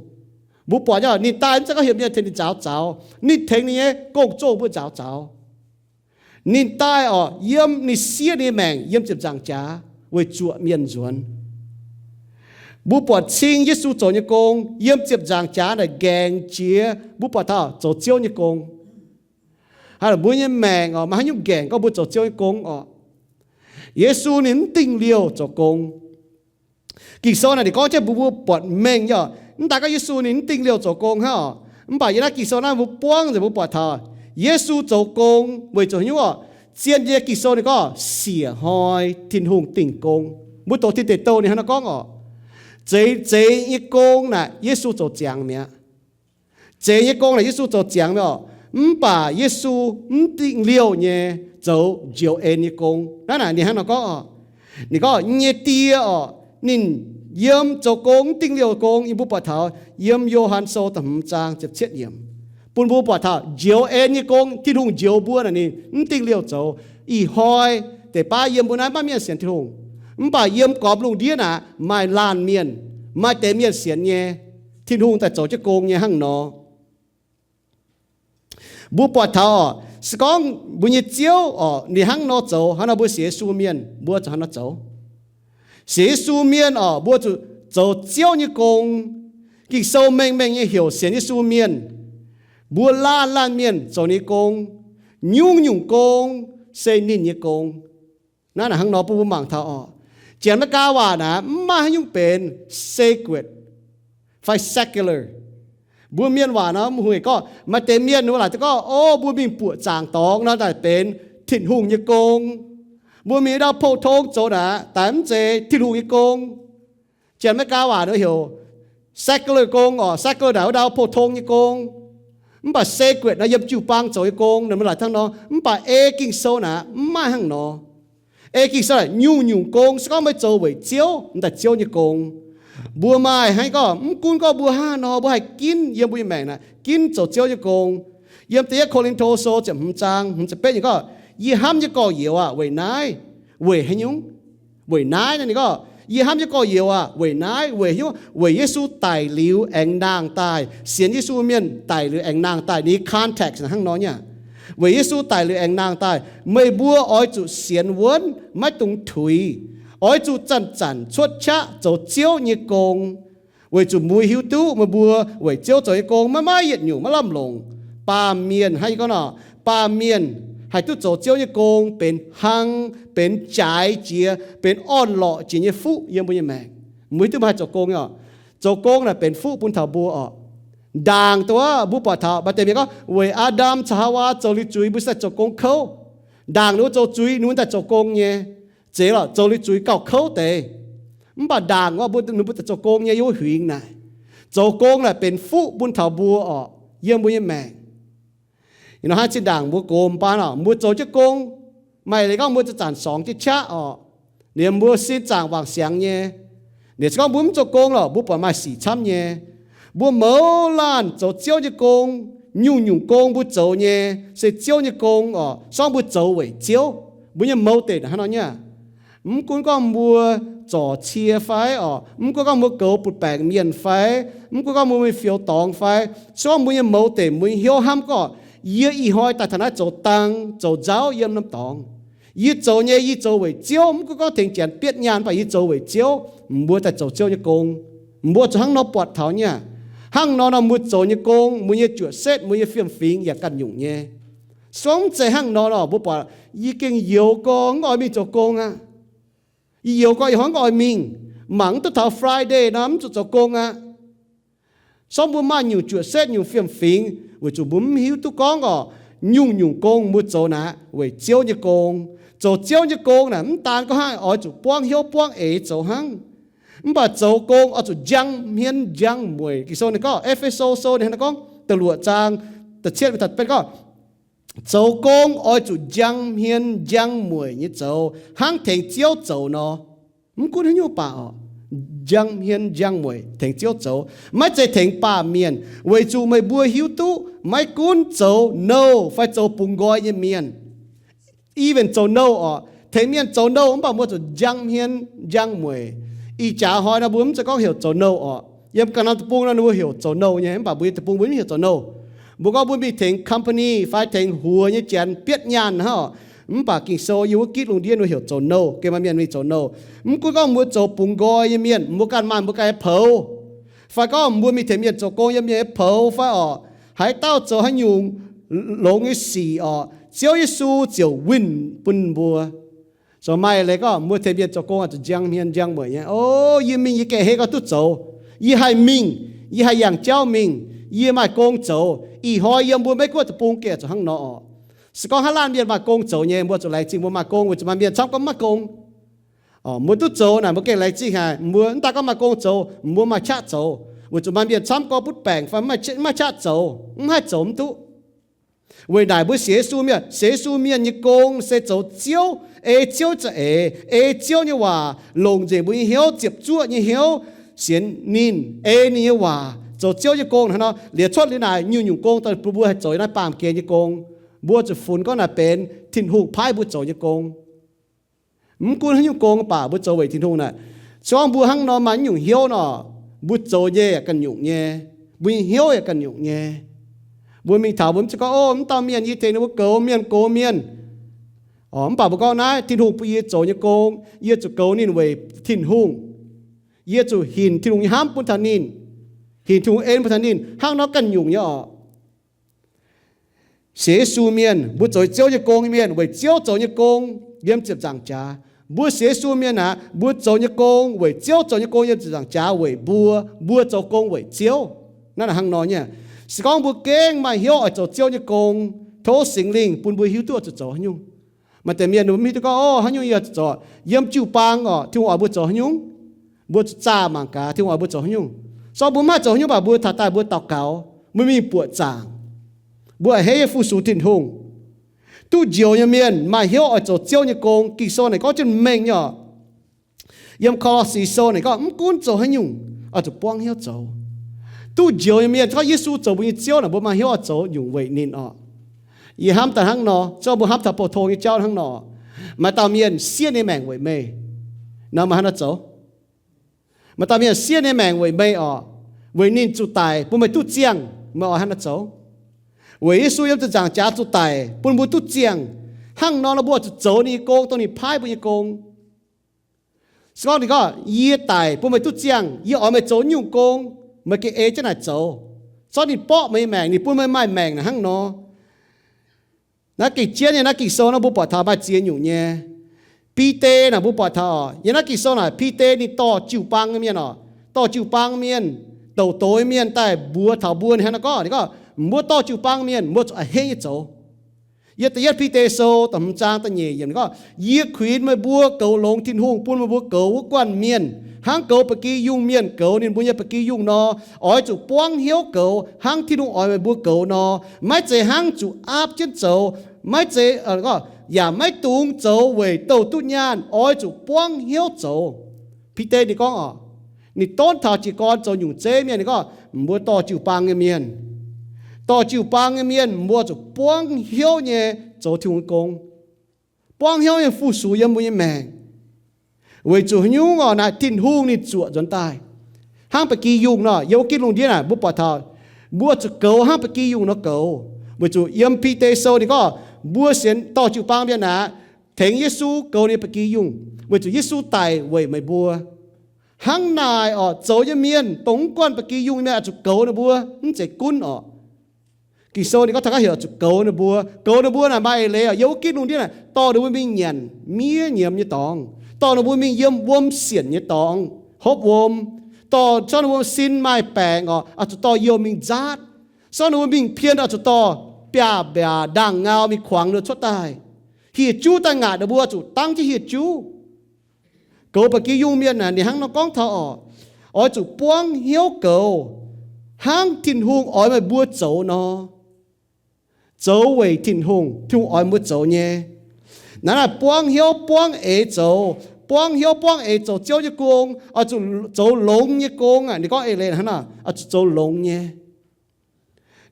Mbuo buatc nyei, ninh daaih mv zeiz gorngv heuc mienh tengx ninh nzaaux zaux. Ninh tengx ninh nyei gong-zoh mbuo nzaaux zaux. Ninh daaih orqc, yiem ninh siev ninh nyei maengc yiem ziepc nzaangc jaax weic zuoqc mienh nzuonx. Mbuo buatc cing Yesu zoux nyei gong yiem ziepc nzaangc jaax naaic nqaengc jiex, mbuo buatc taux zoux Ziouv nyei gong. Haaix mbuo nyei maengc orqc, maaih haaix nyungc nqaengc gorngv mbuo zoux Ziouv nyei gong orqc? Yesu ninh mv dingh liouh zoux gong. Ging-Sou naaic ninh gorngv jienv mbuo, mbuo buatc mengh nyei orqc. Mv daaih gorngv Yesu ninh mv dingh liouh zoux gong hnangv orqc, mv baac yiem naaiv Ging-Sou naaiv mbuo buangv nzengc mbuo buatc taux Yesu zoux gong weic zuqc haaix nyungc orqc? Zien nyei Ging-Sou ninh gorngv siec hnoi Tin-Hungh dingh gong. Mbuo doqc Tin Deic Douh ninh hnangv naaiv gorngv orqc, zeiz, zeiz nyei gong naaic Yesu zoux ziangx mi'aqv. Zeiz nyei gong naaic Yesu zoux ziangx mi'aqv orqc. Mv baac Yesu mv dingh liouh nyei zoux njoux en nyei gong. Naaiv naaic ninh hnangv nor gorngv orqc, ninh gorngv nyei Die orqc, ninh yiem zoux gong mv dingh liouh gong. Yie mbuo buatc taux yiem Yo^han Sou da'hmz zaang ziepc cietv yiemc bun mbuo buatc taux njoux en nyei gong, Tin-Hungh njoux mbuo naaic ninh mv dingh liouh zoux. Ih hnoi deix baav yiem mbuo naaiv maiv mienh sienx Tin-Hungh, mv baac yiem gormx lungh ndiev naaic maaih laanh mienh, maaih deix mienh sienx nyei, Tin-Hungh daaih zoux jienv gong nyei hnangv nor. Mbuo buatc taux orqc, se gorngv mbuo nyei Ziouv orqc ninh hnangv nor zoux, hnangv nor mbuo sienx Yesu mienh mbuo zuqc hnangv nor zoux. Sienx Yesu mienh orqc, mbuo zuqc zoux Ziouv nyei gong. Ging-Sou mengh mengh nyei heuc sienx Yesu mienh, mbuo laanh laanh mienh zoux ninh nyei gong. Nyungc-nyungc gong se ninh nyei gong. Naaiv naaic hnangv nor bun mbuo mangc taux orqc, Janx-Meigaa waac naaic mv maaih haaix nyungc benx sacred fai secular. Mbuo mienh waac nor mv huingx gorngv maaih deix mienh mbuo laaic duqv gorngv, o, mbuo mingh buoqc zaangc dorngx nor daaih benx Tin-Hungh nyei gong. Mbuo mingh ndau pou-tong zoux naaic daaih mv zeiz Tin-Hungh nyei gong. Janx-Meigaa waac nor heuc secular gong orqc, secular naaic wuov ndau pou-tong nyei gong. Mv baac sacred nor yiem jiu-baang zoux nyei gong, ninh mbuo laaic hnangv nor. Mv baac ei Ging-Sou naaic mv maaih hnangv nor. Ei Ging-Sou nyungc-nyungc gong se gorngv meih zoux weic Ziouv, m'daaih Ziouv nyei gong. Mbuo maaih hnangv gorngv, mv gunv gorngv mbuo hnangv nor, mbuo haih ginv yiem mbuo nyei maengc naaic, ginv zoux Ziouv nyei gong. Yiem da'yietv Ko^lin^to Sou ziepc hmz zaang hmz ziepc betv ninh gorngv, yie hnamv nyei gorx-youz aah, weic naaiv, weic haaix nyungc? Weic naaiv naaic ninh gorngv, yie hnamv nyei gorx-youz aah, weic naaiv, weic haaix nyungc? Weic Yesu daic liuz aengx nangh daaih, sienx Yesu mienh daic liuz aengx nangh daaih. Ninh context hnangv nor nyei. Weic Yesu daic liuz aengx nangh daaih, meih mbuo oix zuqc sienx wuonv, maiv dungx tuix. Oix zuqc zanc-zanc cuotv qaqv zoux Ziouv nyei gong, weic zuqc mbuo hiuv duqv meih mbuo weic Ziouv zoux nyei gong maiv maaih yietc nyungc maiv lamh longc. Baamh mienh hnangv yie gorngv nor, baamh mienh haih duqv zoux Ziouv nyei gong benx hlang, benx jaaix jiex, benx orn-lorqc jiex nyei fuqv yiem mbuo nyei maengc. Mbuo hiuv duqv mbuo haih zoux gong nyei oc. Zoux gong naaic benx fuqv bun taux mbuo oc. Ndaangc dongh wuov mbuo buatc taux maaih deix mienh gorngv weic Aa^ndam caux Haawaa zoux liuz zuiz mbuo daaih zoux gong kouv. Ndaangc ninh mbuo zoux zuiz ninh mbuo daaih zoux gong nyei. Zeiz lorqc, zoux liuz zuiz gauh kouv deix. Mv baac ndaangc wuov mbuo ninh mbuo daaih zoux gong nyei yiem wuov huingx naaic. Zoux gong naaic benx fuqv bun taux mbuo oc, yiem mbuo nyei maengc. Ih hnoi hnangv zinh ndaangc mbuo gox baan oc, mbuo zoux jienv gong, maaih leiz gorngv mbuo zanc-zanc sorngx jienv qaqv oc, liemh mbuo sin zaangc wangc siangx nyei. Liemh se gorngv mbuo mv zoux gong lorqc, mbuo buatc maaih sic camv nyei. Mbuo mouz laanh zoux Ziouv nyei gong, nyungc-nyungc gong mbuo zoux nyei se Ziouv nyei gong oc, se gorngv mbuo zoux weic Ziouv. Mbuo nyei mouz deix hnangv nor nyei. Mv gunv gorngv mbuo zorc cie fai oc, mv gunv gorngv mbuo goux butv-baengc mienh fai, mv gunv gorngv mbuo mingh fioux dorngx fai, se gorngv mbuo nyei mouz deix mbuo nyei hnyouv hnamv gorngv, yie ih hnoi daaih taux naaiv zoux dang zoux nzauv yiem norm dorngx. Yie zoux nyei, yie zoux weic Ziouv, mv gunv gorngv tengx janx bietv nyaanh, mv baac yie zoux weic Ziouv, mbuo daaih zoux Ziouv nyei gong. Mbuo zuqc hnangv nor buatc taux nyei aqv. Hnangv nor nor mbuo zoux nyei gong, mbuo nyei juoqc setv, mbuo nyei fiem-fingx yaac ganh nyungc nyei. Se gorngv mv zeiz hnangv nor nor, mbuo buatc, yie gengh youx gorx, mv oix mingh zoux gong aqv. Yie youx gorx ih hnoi mv oix mingh, mangc mv duqv taux Friday nor mv zuqc zoux gong aqv. Se gorngv mbuo maaih nyungc juoqc setv, nyungc fiem-fingx, weic zuqc mbuo mv hiuv duqv gorngv orqc, nyungc-nyungc gong mbuo zoux naaic weic Ziouv nyei gong. Zoux Ziouv nyei gong naaic mv daan gorngv hnangv oix zuqc buangv hnyouv buangv eix zoux hnangv. Mv baac zoux gong oix zuqc njang hmien njang mueic. Ging-Sou ninh gorngv, E^fe^so Sou ninh hnangv naaiv gorngv, da'luoqc zaang, da'cietv mingh taux da'betv gorngv, zoux gong oix zuqc njang hmien njang mueic nyei zoux, hnangv tengx Ziouv zoux nor. Mv gunv haaix nyungc baac oc, njang hmien njang mueic tengx Ziouv zoux, maiv zeiz tengx baamh mienh, weic zuqc meih mbuo hiuv duqv maiv gunv zoux nouh fai zoux bungx nqoi nyei mienh, even zoux nouh orqc, tengx mienh zoux nouh mv baac mbuo zuqc njang hmien njang mueic. Ih jaax hnoi nor mbuo mv zeiz gorngv heuc zoux nouh orqc. Yiem ganh norm deic-bung nor ninh mbuo heuc zoux nouh nyei, mv baac mbuo nyei deic-bung mbuo mv heuc zoux nouh. Mbuo gorngv mbuo mingh tengx company fai tengx huox nyei janx bietv nyaanh hnangv orqc, mv baac Ging-Sou yiem wuov gitv lungh ndiev ninh mbuo heuc zoux nouh, gengh maaih mienh mingh zoux nouh. Mv gunv gorngv mbuo zoux bungx nqoi nyei mienh, mbuo ganh maaih mbuo ganh nyei poux, fai gorngv mbuo mingh tengx mienh zoux gong yiem mienh nyei poux fai orqc, haaix dauh zoux haaix nyungc longx nyei sic orqc, Ziouv Yesu ziouc winh bun mbuo. Zoux maaih leiz gorngv mbuo tengx mienh zoux gong oix zuqc njang hmien njang mueic nyei. O, yie mingh yie gengh hei gorngv duqv zoux. Yie haih mingh, yie haih yangh jauv mingh, yie maaih gong zoux. Ih hnoi yiem mbuo Meiv Guoqv deic-bung gengh zuqc hnangv nor orqc. Se gorngv haaix laanh mienh maaih gong zoux nyei, mbuo zuqc laengz zingh mbuo maaih gong, weic zuqc maaih mienh camv gorngv mv maaih gong. Mbuo duqv zoux naaic mbuo gengh laengz zingh haic. Mbuo mv daan gorngv maaih gong zoux, mbuo maaih qaqv zoux. Weic zuqc maaih mienh camv gorngv butv baengc fai mv maaih qaqv zoux, mv haih zoux mv duqv. Weic naaic mbuo sienx Yesu mienh, sienx Yesu mienh nyei gong se zoux Ziouv, ei Ziouv za'eix, ei Ziouv nyei waac longc nzengc mbuo nyei hnyouv, ziepc zuoqv nyei hnyouv sienx ninh, ei ninh nyei waac zoux Ziouv nyei gong hnangv nor. Liuz cuotv liuz naaic nyungc-nyungc gong daaih bun mbuo haih zoux naaiv baamh gen nyei gong. Mbuo zuqc funx gorngv naaic benx Tin-Hungh paaiv mbuo zoux nyei gong. Mv gunv haaix nyungc gong baac mbuo zoux weic Tin-Hungh naaic. Se gorngv mbuo hnangv nor maaih nyungc hnyouv nor, mbuo zoux nyei yaac ganh nyungc nyei, mbuo nyei hnyouv yaac ganh nyungc nyei. Mbuo mingh taux mbuo mv zeiz gorngv, o, mv dauh mienh yie tengx ninh mbuo goux mienh, goux mienh. Mv baac mbuo gorngv naaiv, Tin-Hungh bun yie zoux nyei gong, yie zuqc goux ninh weic Tin-Hungh. Yie zuqc hinc Tin-Hungh nyei hnamv bun taux ninh, hinc Tin-Hungh en bun taux ninh, hnangv nor ganh nyungc nyei orqc. Sienx Yesu mienh, mbuo zoux Ziouv nyei gong nyei mienh, weic Ziouv zoux nyei gong yiem ziepc nzaangc jaax. Mbuo sienx Yesu mienh aqv, mbuo zoux nyei gong weic Ziouv zoux nyei gong yiem ziepc nzaangc jaax weic mbuo, mbuo zoux gong weic Ziouv. Naaiv hnangv nor nyei. Se gorngv mbuo gengh maaih hnyouv oix zoux Ziouv nyei gong, tov Singx Lingh bun mbuo hiuv duqv oix zuqc zoux haaix nyungc. Maaih deix mienh mv hiuv duqv gorngv, o, haaix nyungc yie oix zuqc zoux. Yiem jiu-baang orqc, Tin-Hungh oix mbuo zoux haaix nyungc? Mbuo zuqc zaah mangc gaax Tin-Hungh oix mbuo zoux haaix nyungc. Se gorngv mbuo mv haih zoux haaix nyungc baac mbuo taux daaih mbuo daux gaux, mbuo mingh buoqc zaangc, mbuo a'hneiv nyei fu-sux Tin-Hungh. Duqv njoux nyei mienh maaih hnyouv oix zoux Ziouv nyei gong. Ging-Sou naaic gorngv jienv mengh nyei oc. Yiem Ko^lo^si Sou naaic gorngv mv gunv zoux haaix nyungc, oix zuqc buangv hnyouv zoux. Duqv njoux nyei mienh, gorngv Yesu zoux mbuo nyei Ziouv naaic, mbuo maaih hnyouv oix zoux nyungc weic ninh oc. Yie hnamv daaih hnangv nor, zorqv mbuo hnamv taux pou-tong nyei jauv hnangv nor, maaih dauh mienh siev ninh nyei maengc weic meih. Nor meih hnangv naaiv zoux. Maaih dauh mienh siev ninh maengc weic meih oc, weic ninh zuqc daic bun meih duqv ziangh, meih oix hnangv naaiv zoux. Weic Yesu yiem ziepc nzaangc jaax zuqc daic bun mbuo duqv ziangh, hnangv nor nor mbuo zuqc zoux ninh nyei gong, dongh ninh paaiv mbuo nyei gong. Se gorngv ninh gorngv, yie daic bun meih duqv ziangh, yie oix meih zoux nyungc gong, meih gengh ei jienv naaic zoux. Zorqv ninh borqv meih nyei maengc, ninh bun meih maaih maengc naaic hnangv nor. Naaiv gengh jienv nyei, naaiv Ging-Sou naaiv mbuo buatc taux maaih ziex nyungc nyei. Bide naaic mbuo buatc taux oc, yiem naaiv Ging-Sou naaic Bide ninh dorh jiu-baang nyei mienh oc, dorh jiu-baang mienh, douc doz mienh daaih mbuox taux mbuo ninh hnangv naaiv gorngv, ninh gorngv, mbuo dorh jiu-baang mienh, mbuo zuqc a'hneiv nyei zoux. Yiem da'yietv Bide Sou da'hmz zaang da'nyeic yiemc ninh gorngv, yie kuinx meih mbuo goux longx Tin-Hungh bun meih mbuo goux wuov guanh mienh, hnangv goux ba'gi yungh mienh goux ninh mbuo nyei ba'gi yungh nor, oix zuqc buangv hnyouv goux hnangv Tin-Hungh oix meih mbuo goux nor, maiv zeiz hnangv zuqc aapv jienv zoux, maiv zeiz, yaac maiv dungx zoux weic douh duqv nyaanh, oix zuqc buangv hnyouv zoux. Bide ninh gorngv oc, ninh donv taux jiez gorn zoux nyungc zeiv mienh, ninh gorngv, mbuo dorh jiu-baang nyei mienh, dorh jiu-baang nyei mienh, mbuo zuqc buangv hnyouv nyei zoux Tin-Hungh nyei gong, buangv hnyouv nyei fu-sux yiem mbuo nyei maengc. Weic zuqc haaix nyungc oc, naaic Tin-Hungh ninh zuoqc nzuonx daaih. Hnangv ba'gi yungh nor, yiem wuov gitv lungh ndiev naaic mbuo buatc taux, mbuo zuqc goux hnangv ba'gi yungh nor goux. Weic zuqc yiem Bide Sou ninh gorngv, mbuo sienx dorh jiu-baang mienh aqv, tengx Yesu goux ninh ba'gi yungh, weic zuqc Yesu daic weic meih mbuo. Hnangv naaic oc, zoux nyei mienh, dongh mv guanh ba'gi yungh nyei mienh oix zuqc goux ninh mbuo, mv zeiz gunv oc. Ging-Sou ninh gorngv taux gaax heuc oix zuqc goux ninh mbuo. Goux ninh mbuo naaic maaih eix leiz oc, yiem wuov gitv lungh ndiev naaic dorh ninh mbuo mingh nyanc miev nyiemz nyei dorngx, dorh ninh mbuo mingh yiem wuom sienc nyei dorngx hopv wuom, dorh, zorqv ninh mbuo sin maaih baengc oc, oix zuqc dorh youh mingh nzaatv. Zorqv ninh mbuo mingh pien oix zuqc dorh biaav-mbiaac ndaangh ngau mingh kuangx ninh cuotv daaih. Hieh juv daaih ngaatc ninh mbuo oix zuqc dangv jienv hieh juv. Goux ba'gi yungh mienh naaic ninh hnangv nor gorngv taux oc, oix zuqc buangv hnyouv goux hnangv Tin-Hungh oix meih mbuo zoux nor. Zoux weic Tin-Hungh, Tin-Hungh oix mbuo zoux nyei. Naaiv naaic buangv hnyouv buangv eix zoux, buangv hnyouv buangv eix zoux Ziouv nyei gong, oix zuqc zoux longx nyei gong aqv. Ninh gorngv eix leiz hnangv naaic, oix zuqc zoux longx nyei.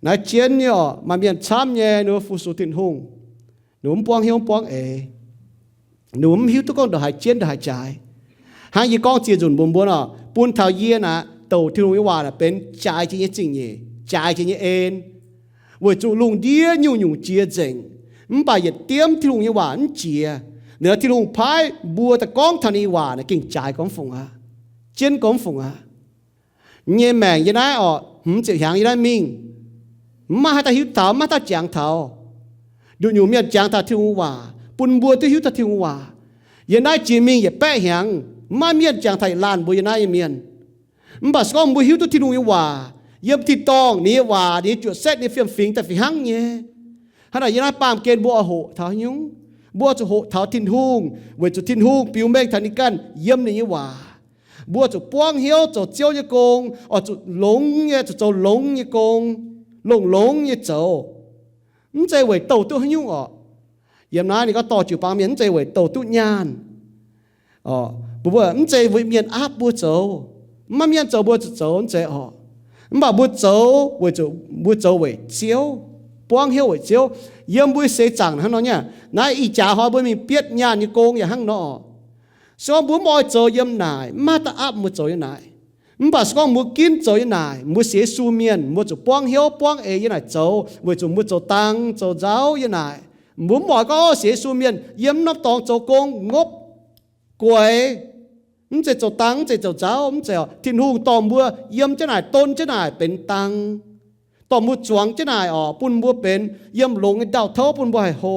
Naaiv jienv nyei oc, maaih mienh camv nyei, ninh mbuo fu-sux Tin-Hungh, ninh mbuo mv buangv hnyouv mv buangv eix. Ninh mbuo mv hiuv duqv gorngv ndongc haaix jienv ndongc haaix jaaix. Hnangv yie gorngv ziex nzunc mbuox mbuo nor, bun taux yie naaic douc Tin-Hungh nyei waac naaic benx jaaix jiex nyei zingh nyeic, jaaix jiex nyei en. Weic zuqc lungh ndiev nyungc-nyungc jiex nzengc, mv baac yietc diemv Tin-Hungh nyei waac mv jiex. Ninh, Tin-Hungh paaiv mbuo daaih gorngv taux ninh nyei waac naaic gengh jaaix gormx fungc aqv, jienv gormx fungc aqv. Nyei maengc yie naaiv oc, hmz ziepc hnyangx yie naaiv mingh, mv maaih haaix dauh hiuv taux, mv maaih haaix dauh jangx taux. Nduqc nyungc mienh jangx taux Tin-Hungh waac, bun mbuo duqv hiuv taux Tin-Hungh waac. Yie naaiv jiex mingh yietc baeqv hnyangx, mv maaih mienh jangx taux yietc laanh mbuo yie naaiv nyei mienh. Mv baac se gorngv mbuo hiuv duqv Tin-Hungh nyei waac, yiem tin-dorngh ninh nyei waac, ninh nyei juoqc setv, ninh nyei fiem-fingx daaih fih hnangv nyei. Hnangv naaic yie naaiv baamh gen mbuo oix hoqc taux haaix nyungc? Mbuo oix zuqc hoqc taux Tin-Hungh, weic zuqc Tin-Hungh biux mengh taux ninh ganh yiem ninh nyei waac. Mbuo oix zuqc buangv hnyouv zoux Ziouv nyei gong, oix zuqc longx nyei, zuqc zoux longx nyei gong, longx-longx nyei zoux. Mv zeiz weic douh duqv haaix nyungc orqc. Yiem naaiv ninh gorngv dorh jiu-baang mienh mv zeiz weic douh duqv nyaanh. Mbuo mv zeiz weic mienh aapv mbuo zoux, mv maaih mienh zoux mbuo zuqc zoux, mv zeiz orqc. Mv baac mbuo zoux weic zuqc mbuo zoux weic Ziouv, buangv hnyouv weic Ziouv. Yiem mbuo seix zaangc hnangv nor nyei, naaiv ih jaax hnoi mbuo mingh bietv nyaanh nyei gong yaac hnangv nor orqc. Se gorngv mbuo mv oix zoux yiem naaic, mv maaih dauh aapv mbuo zoux yiem naaic. Mv baac se gorngv mbuo ginv zoux yiem naaic, mbuo sienx Yesu mienh, mbuo zuqc buangv hnyouv buangv eix yiem naaic zoux, weic zuqc mbuo zoux dang zoux nzauv yiem naaic. Mbuo mv oix gorngv sienx Yesu mienh yiem norm dorngx zoux gong ngopv guaix, mv zeiz zoux dang, mv zeiz zoux nzauv, mv zeiz orqc. Tin-Hungh dorh mbuo yiem jienv naaic, don jienv naaic benx dang, dorh mbuo zuangx jienv naaic orqc, bun mbuo benx yiem longx nyei ndau-touv bun mbuo haih hlo.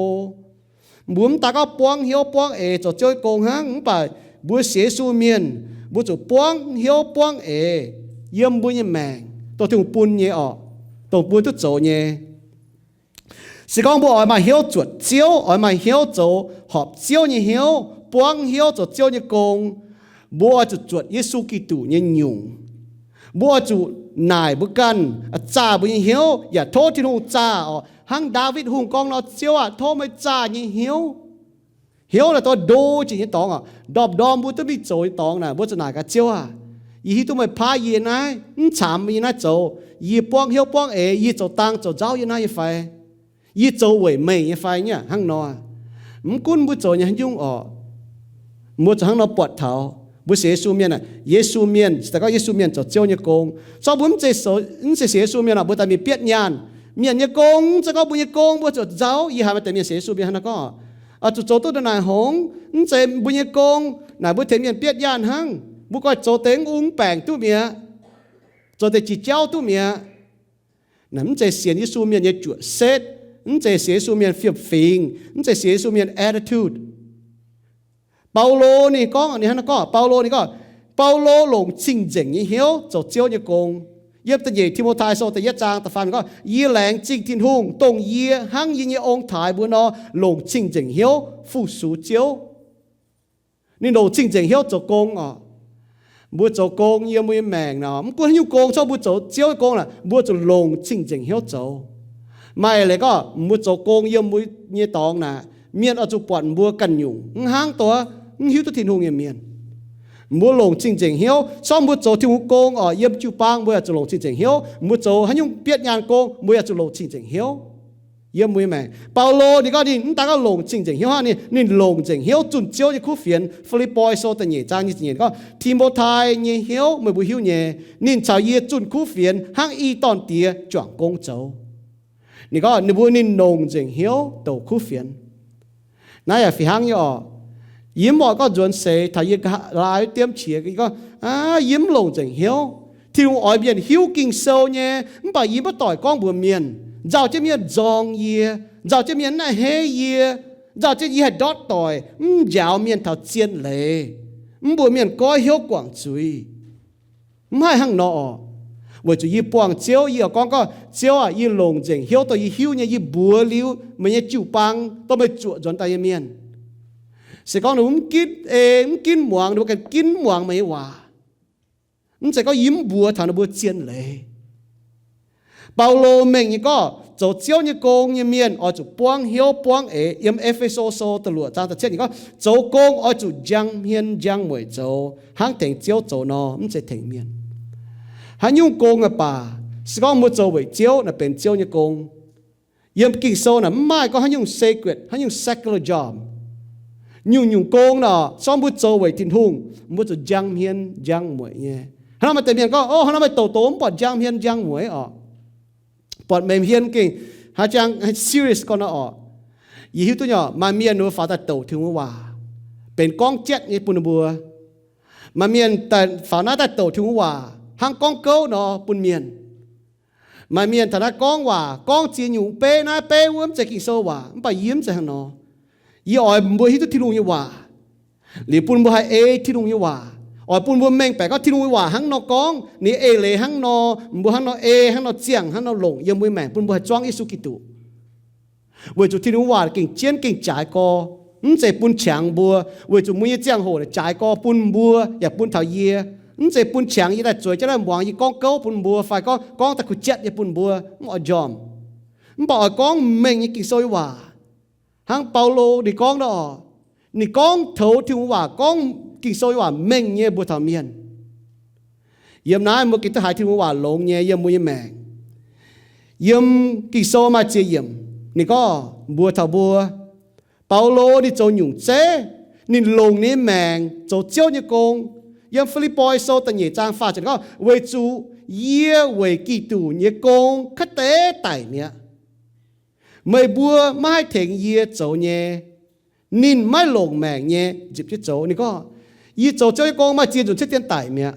Mbuo mv daan gorngv buangv hnyouv buangv eix zoux Ziouv nyei gong hnangv, mv baac mbuo sienx Yesu mienh, mbuo zuqc buangv hnyouv buangv eix yiem mbuo nyei maengc, dongh Tin-Hungh bun nyei orqc, dongh mbuo duqv zoux nyei. Se gorngv mbuo oix maaih hnyouv zuotc Ziouv, oix maaih hnyouv zoux horpc Ziouv nyei hnyouv, buangv hnyouv zoux Ziouv nyei gong, mbuo oix zuqc zuotc Yesu Giduc nyei nyungc. Mbuo oix zuqc naaic mbuo ganh, zaah mbuo nyei hnyouv yaac tov Tin-Hungh zaah orqc, Hnangv Ndaawitv Hungh gorngv nor, Ziouv aah, tov meih zaah nyei hnyouv. Hnyouv naaic dongh ndo jiex nyei dorngx oc, ndorm-ndorm mbuo duqv mingh zoux nyei dorngx naaic, mbuo zuqc naaic gaax Ziouv aah, yie hiuv duqv meih paaiv yie naaiv, mv caamx yie naaiv zoux. Yie buangv hnyouv buangv eix, yie zoux dang zoux nzauv yie naaiv nyei fai? Yie zoux weic meih nyei fai? Nyei hnangv nor. Mv gunv mbuo zoux nyei haaix nyungc oc, mbuo zuqc hnangv nor buatc taux mbuo sienx Yesu mienh aah, Yesu mienh, se gorngv Yesu mienh zoux Ziouv nyei gong, zorqv mbuo mv zeiz sienx Yesu mienh oc, mbuo daaih mingh bietv nyaanh. Mienh nyei gong, se gorngv mbuo nyei gong mbuo zuqc nzauv. Yie haiz maaih deix mienh sienx Yesu mienh hnangv nor gorngv, zuqc zoux duqv ndongc naaic hngongx, mv zeiz mbuo nyei gong naaic, mbuo tengx mienh bietv nyaanh hnangv. Mbuo goiv zoux deix mv ung baengc duqv mi'aqv, zoux deix jiex jauv duqv mi'aqv. Naaic mv zeiz sienx Yesu mienh nyei juoqc setv, mv zeiz sienx Yesu mienh fiem-fingx, mv zeiz sienx Yesu mienh attitude. Baulo ninh gorngv, ninh hnangv nor gorngv, Baulo ninh gorngv, Baulo longc cing-nzengc nyei hnyouv zoux Ziouv nyei gong. Yiem da'nyeic Ti^mo^tai Sou da'yietv zaang da'faam ninh gorngv, Yie laengz zingh Tin-Hungh, dongh yie hnangv yie nyei ong-taaix mbuo nor, longc cing-nzengc hnyouv fu-sux Ziouv. Ninh longc cing-nzengc hnyouv zoux gong oc. Mbuo zoux gong yiem mbuo nyei maengc naaic, mv gunv haaix nyungc gong, zorqv mbuo zoux Ziouv nyei gong naaic, mbuo zuqc longc cing-nzengc hnyouv zoux. Maaih leiz gorngv mbuo zoux gong yiem mbuo nyei dorngx naaic, mienh oix zuqc buatc mbuo ganh nyungc, mv hnangv dongh mv hiuv duqv Tin-Hungh nyei mienh. Mbuo longc cing-nzengc hnyouv, sorng mbuo zoux Tin-Hungh gong oc, yiem jiu-baang mbuo yaac zuqc longc cing-nzengc hnyouv. Mbuo zoux haaix nyungc bietv nyaanh gong, mbuo yaac zuqc longc cing-nzengc hnyouv. Yiem mbuo nyei maengc, Baulo ninh gorngv ninh mv daan gorngv longc cing-nzengc hnyouv hnangv, ninh, ninh longc nzengc hnyouv zunh Ziouv nyei kuv fienx. Fi^lipv^poi Sou da'nyeic zaang nyic ziepc nyeic gorngv, Ti^mo^tai nyei hnyouv meih mbuo hiuv nyei, ninh caux yie zunh kuv fienx hnangv i dorn-diex juangc gong zoux. Ninh gorngv ninh mbuo ninh longc nzengc hnyouv douc kuv fienx. Naaiv yaac fih hnangv nyei oc. Yie mv oix gorngv nzuonx seix taux yie laai diemv qiex, yie gorngv, aav, yie mv longc nzengc hnyouv. Tin-Hungh oix mienh hiuv Ging-Sou nyei, mv baac yie maiv doic gorngv mbuox mienh. Nzauh jienv mienh nzorng yie, nzauh jienv mienh mv a'hneiv yie, nzauh jienv yie haih ndortv doic, mv njaaux mienh taux zien leiz, mv mbuox mienh goiv hnyouv guangc zuiz. Mv haih hnangv nor oc. Weic zuqc yie buangh Ziouv, yie oix gorngv gorngv, Ziouv aah, yie longc nzengc hnyouv dongh yie hiuv nyei, yie mbuox liuz meih nyei jiu-baang, dongh meih zuoqc nzuonx daaih nyei mienh. Se gorngv ninh mbuo mv ginv ei, mv ginv muangx, ninh mbuo ganh ginv muangx meih nyei waac. Mv zeiz gorngv yie mv mbuox taux ninh mbuo zien leiz. Baulo mengh nyei gorngv zoux Ziouv nyei gong nyei mienh oix zuqc buangv hnyouv buangv eix. Yiem E^fe^so Sou da'luoqc zaang da'cietv ninh gorngv, zoux gong oix zuqc njang hmien njang mueic zoux, hnangv tengx Ziouv zoux nor, mv zeiz tengx mienh. Haaix nyungc gong aqv baac, se gorngv mbuo zoux weic Ziouv naaic benx Ziouv nyei gong. Yiem Ging-Sou naaic mv maaih gorngv haaix nyungc sacred, haaix nyungc secular job. Nyungc-nyungc gong naaic, se gorngv mbuo zoux weic Tin-Hungh, mbuo zuqc njang hmien njang mueic nyei. Hnangv naaiv maaih deix mienh gorngv, o, hnangv naaiv meih douc douc mv buatc njang hmien njang mueic oc. Buatc meih hmien gengh haaix jang serious gorngv naaiv oc. Yie hiuv duqv nyei oc, maaih mienh ninh mbuo faaux daaih douc Tin-Hungh waac, benx gorngv jatv nyei bun ninh mbuo. Maaih mienh daaih faaux naaiv daaih douc Tin-Hungh waac hnangv gorngv gouv nor bun mienh. Maaih mienh taux naaiv gorngv waac, gorngv ziex nyungc beiv naaiv beiv wuov, mv zeiz Ging-Sou waac, mv baac yie mv zeiz hnangv nor. Yie oix mbuo hiuv duqv Tin-Hungh nyei waac, liuz bun mbuo haih ei Tin-Hungh nyei waac. Oix bun mbuo mengh baeqc gorngv Tin-Hungh nyei waac hnangv nor gorngv, ninh nyei eix leiz hnangv nor, mbuo hnangv nor ei, hnangv nor ziangh, hnangv nor longc yiem mbuo nyei maengc, bun mbuo haih zuangv Yesu Giduc. Weic zuqc Tin-Hungh waac gengh jienv gengh jaaix gorx, mv zeiz bun qangx mbuo. Weic zuqc mbuo nyei ziangh hoc jaaix gorx bun mbuo yaac bun taux yie. Mv zeiz bun qangx yie daaih zueiz jienv daaih muangx yie gorngv gouv bun mbuo fai gorngv, gorngv daaih kuh jatv nyei bun mbuo, mv oix njormh. Mv baac oix gorngv mengh nyei Ging-Sou nyei waac. Hnangv Baulo ninh gorngv nor, ninh gorngv toux Tin-Hungh waac, gorngv Ging-Sou nyei waac mengh nyei mbuox taux mienh. Yiem naaiv mbuo gengh duqv haiz Tin-Hungh waac longx nyei yiem mbuo nyei maengc. Yiem Ging-Sou maaih ziex yiemc, ninh gorngv mbuox taux mbuo, Baulo ninh zoux nyungc zeiv, ninh longc ninh nyei maengc zoux Ziouv nyei gong. Yiem Fi^lipv^poi Sou da'nyeic zaang faah ziepc gorngv, weic zuqc yie weic Giduc nyei gong kaav deix daic mi'aqv. Meih mbuo maiv haih tengx yie zoux nyei. Ninh maiv longc maengc nyei nzipc jienv zoux. Ninh gorngv, yie zoux Ziouv nyei gong maaih ziex nzunc cietv dien daic mi'aqv.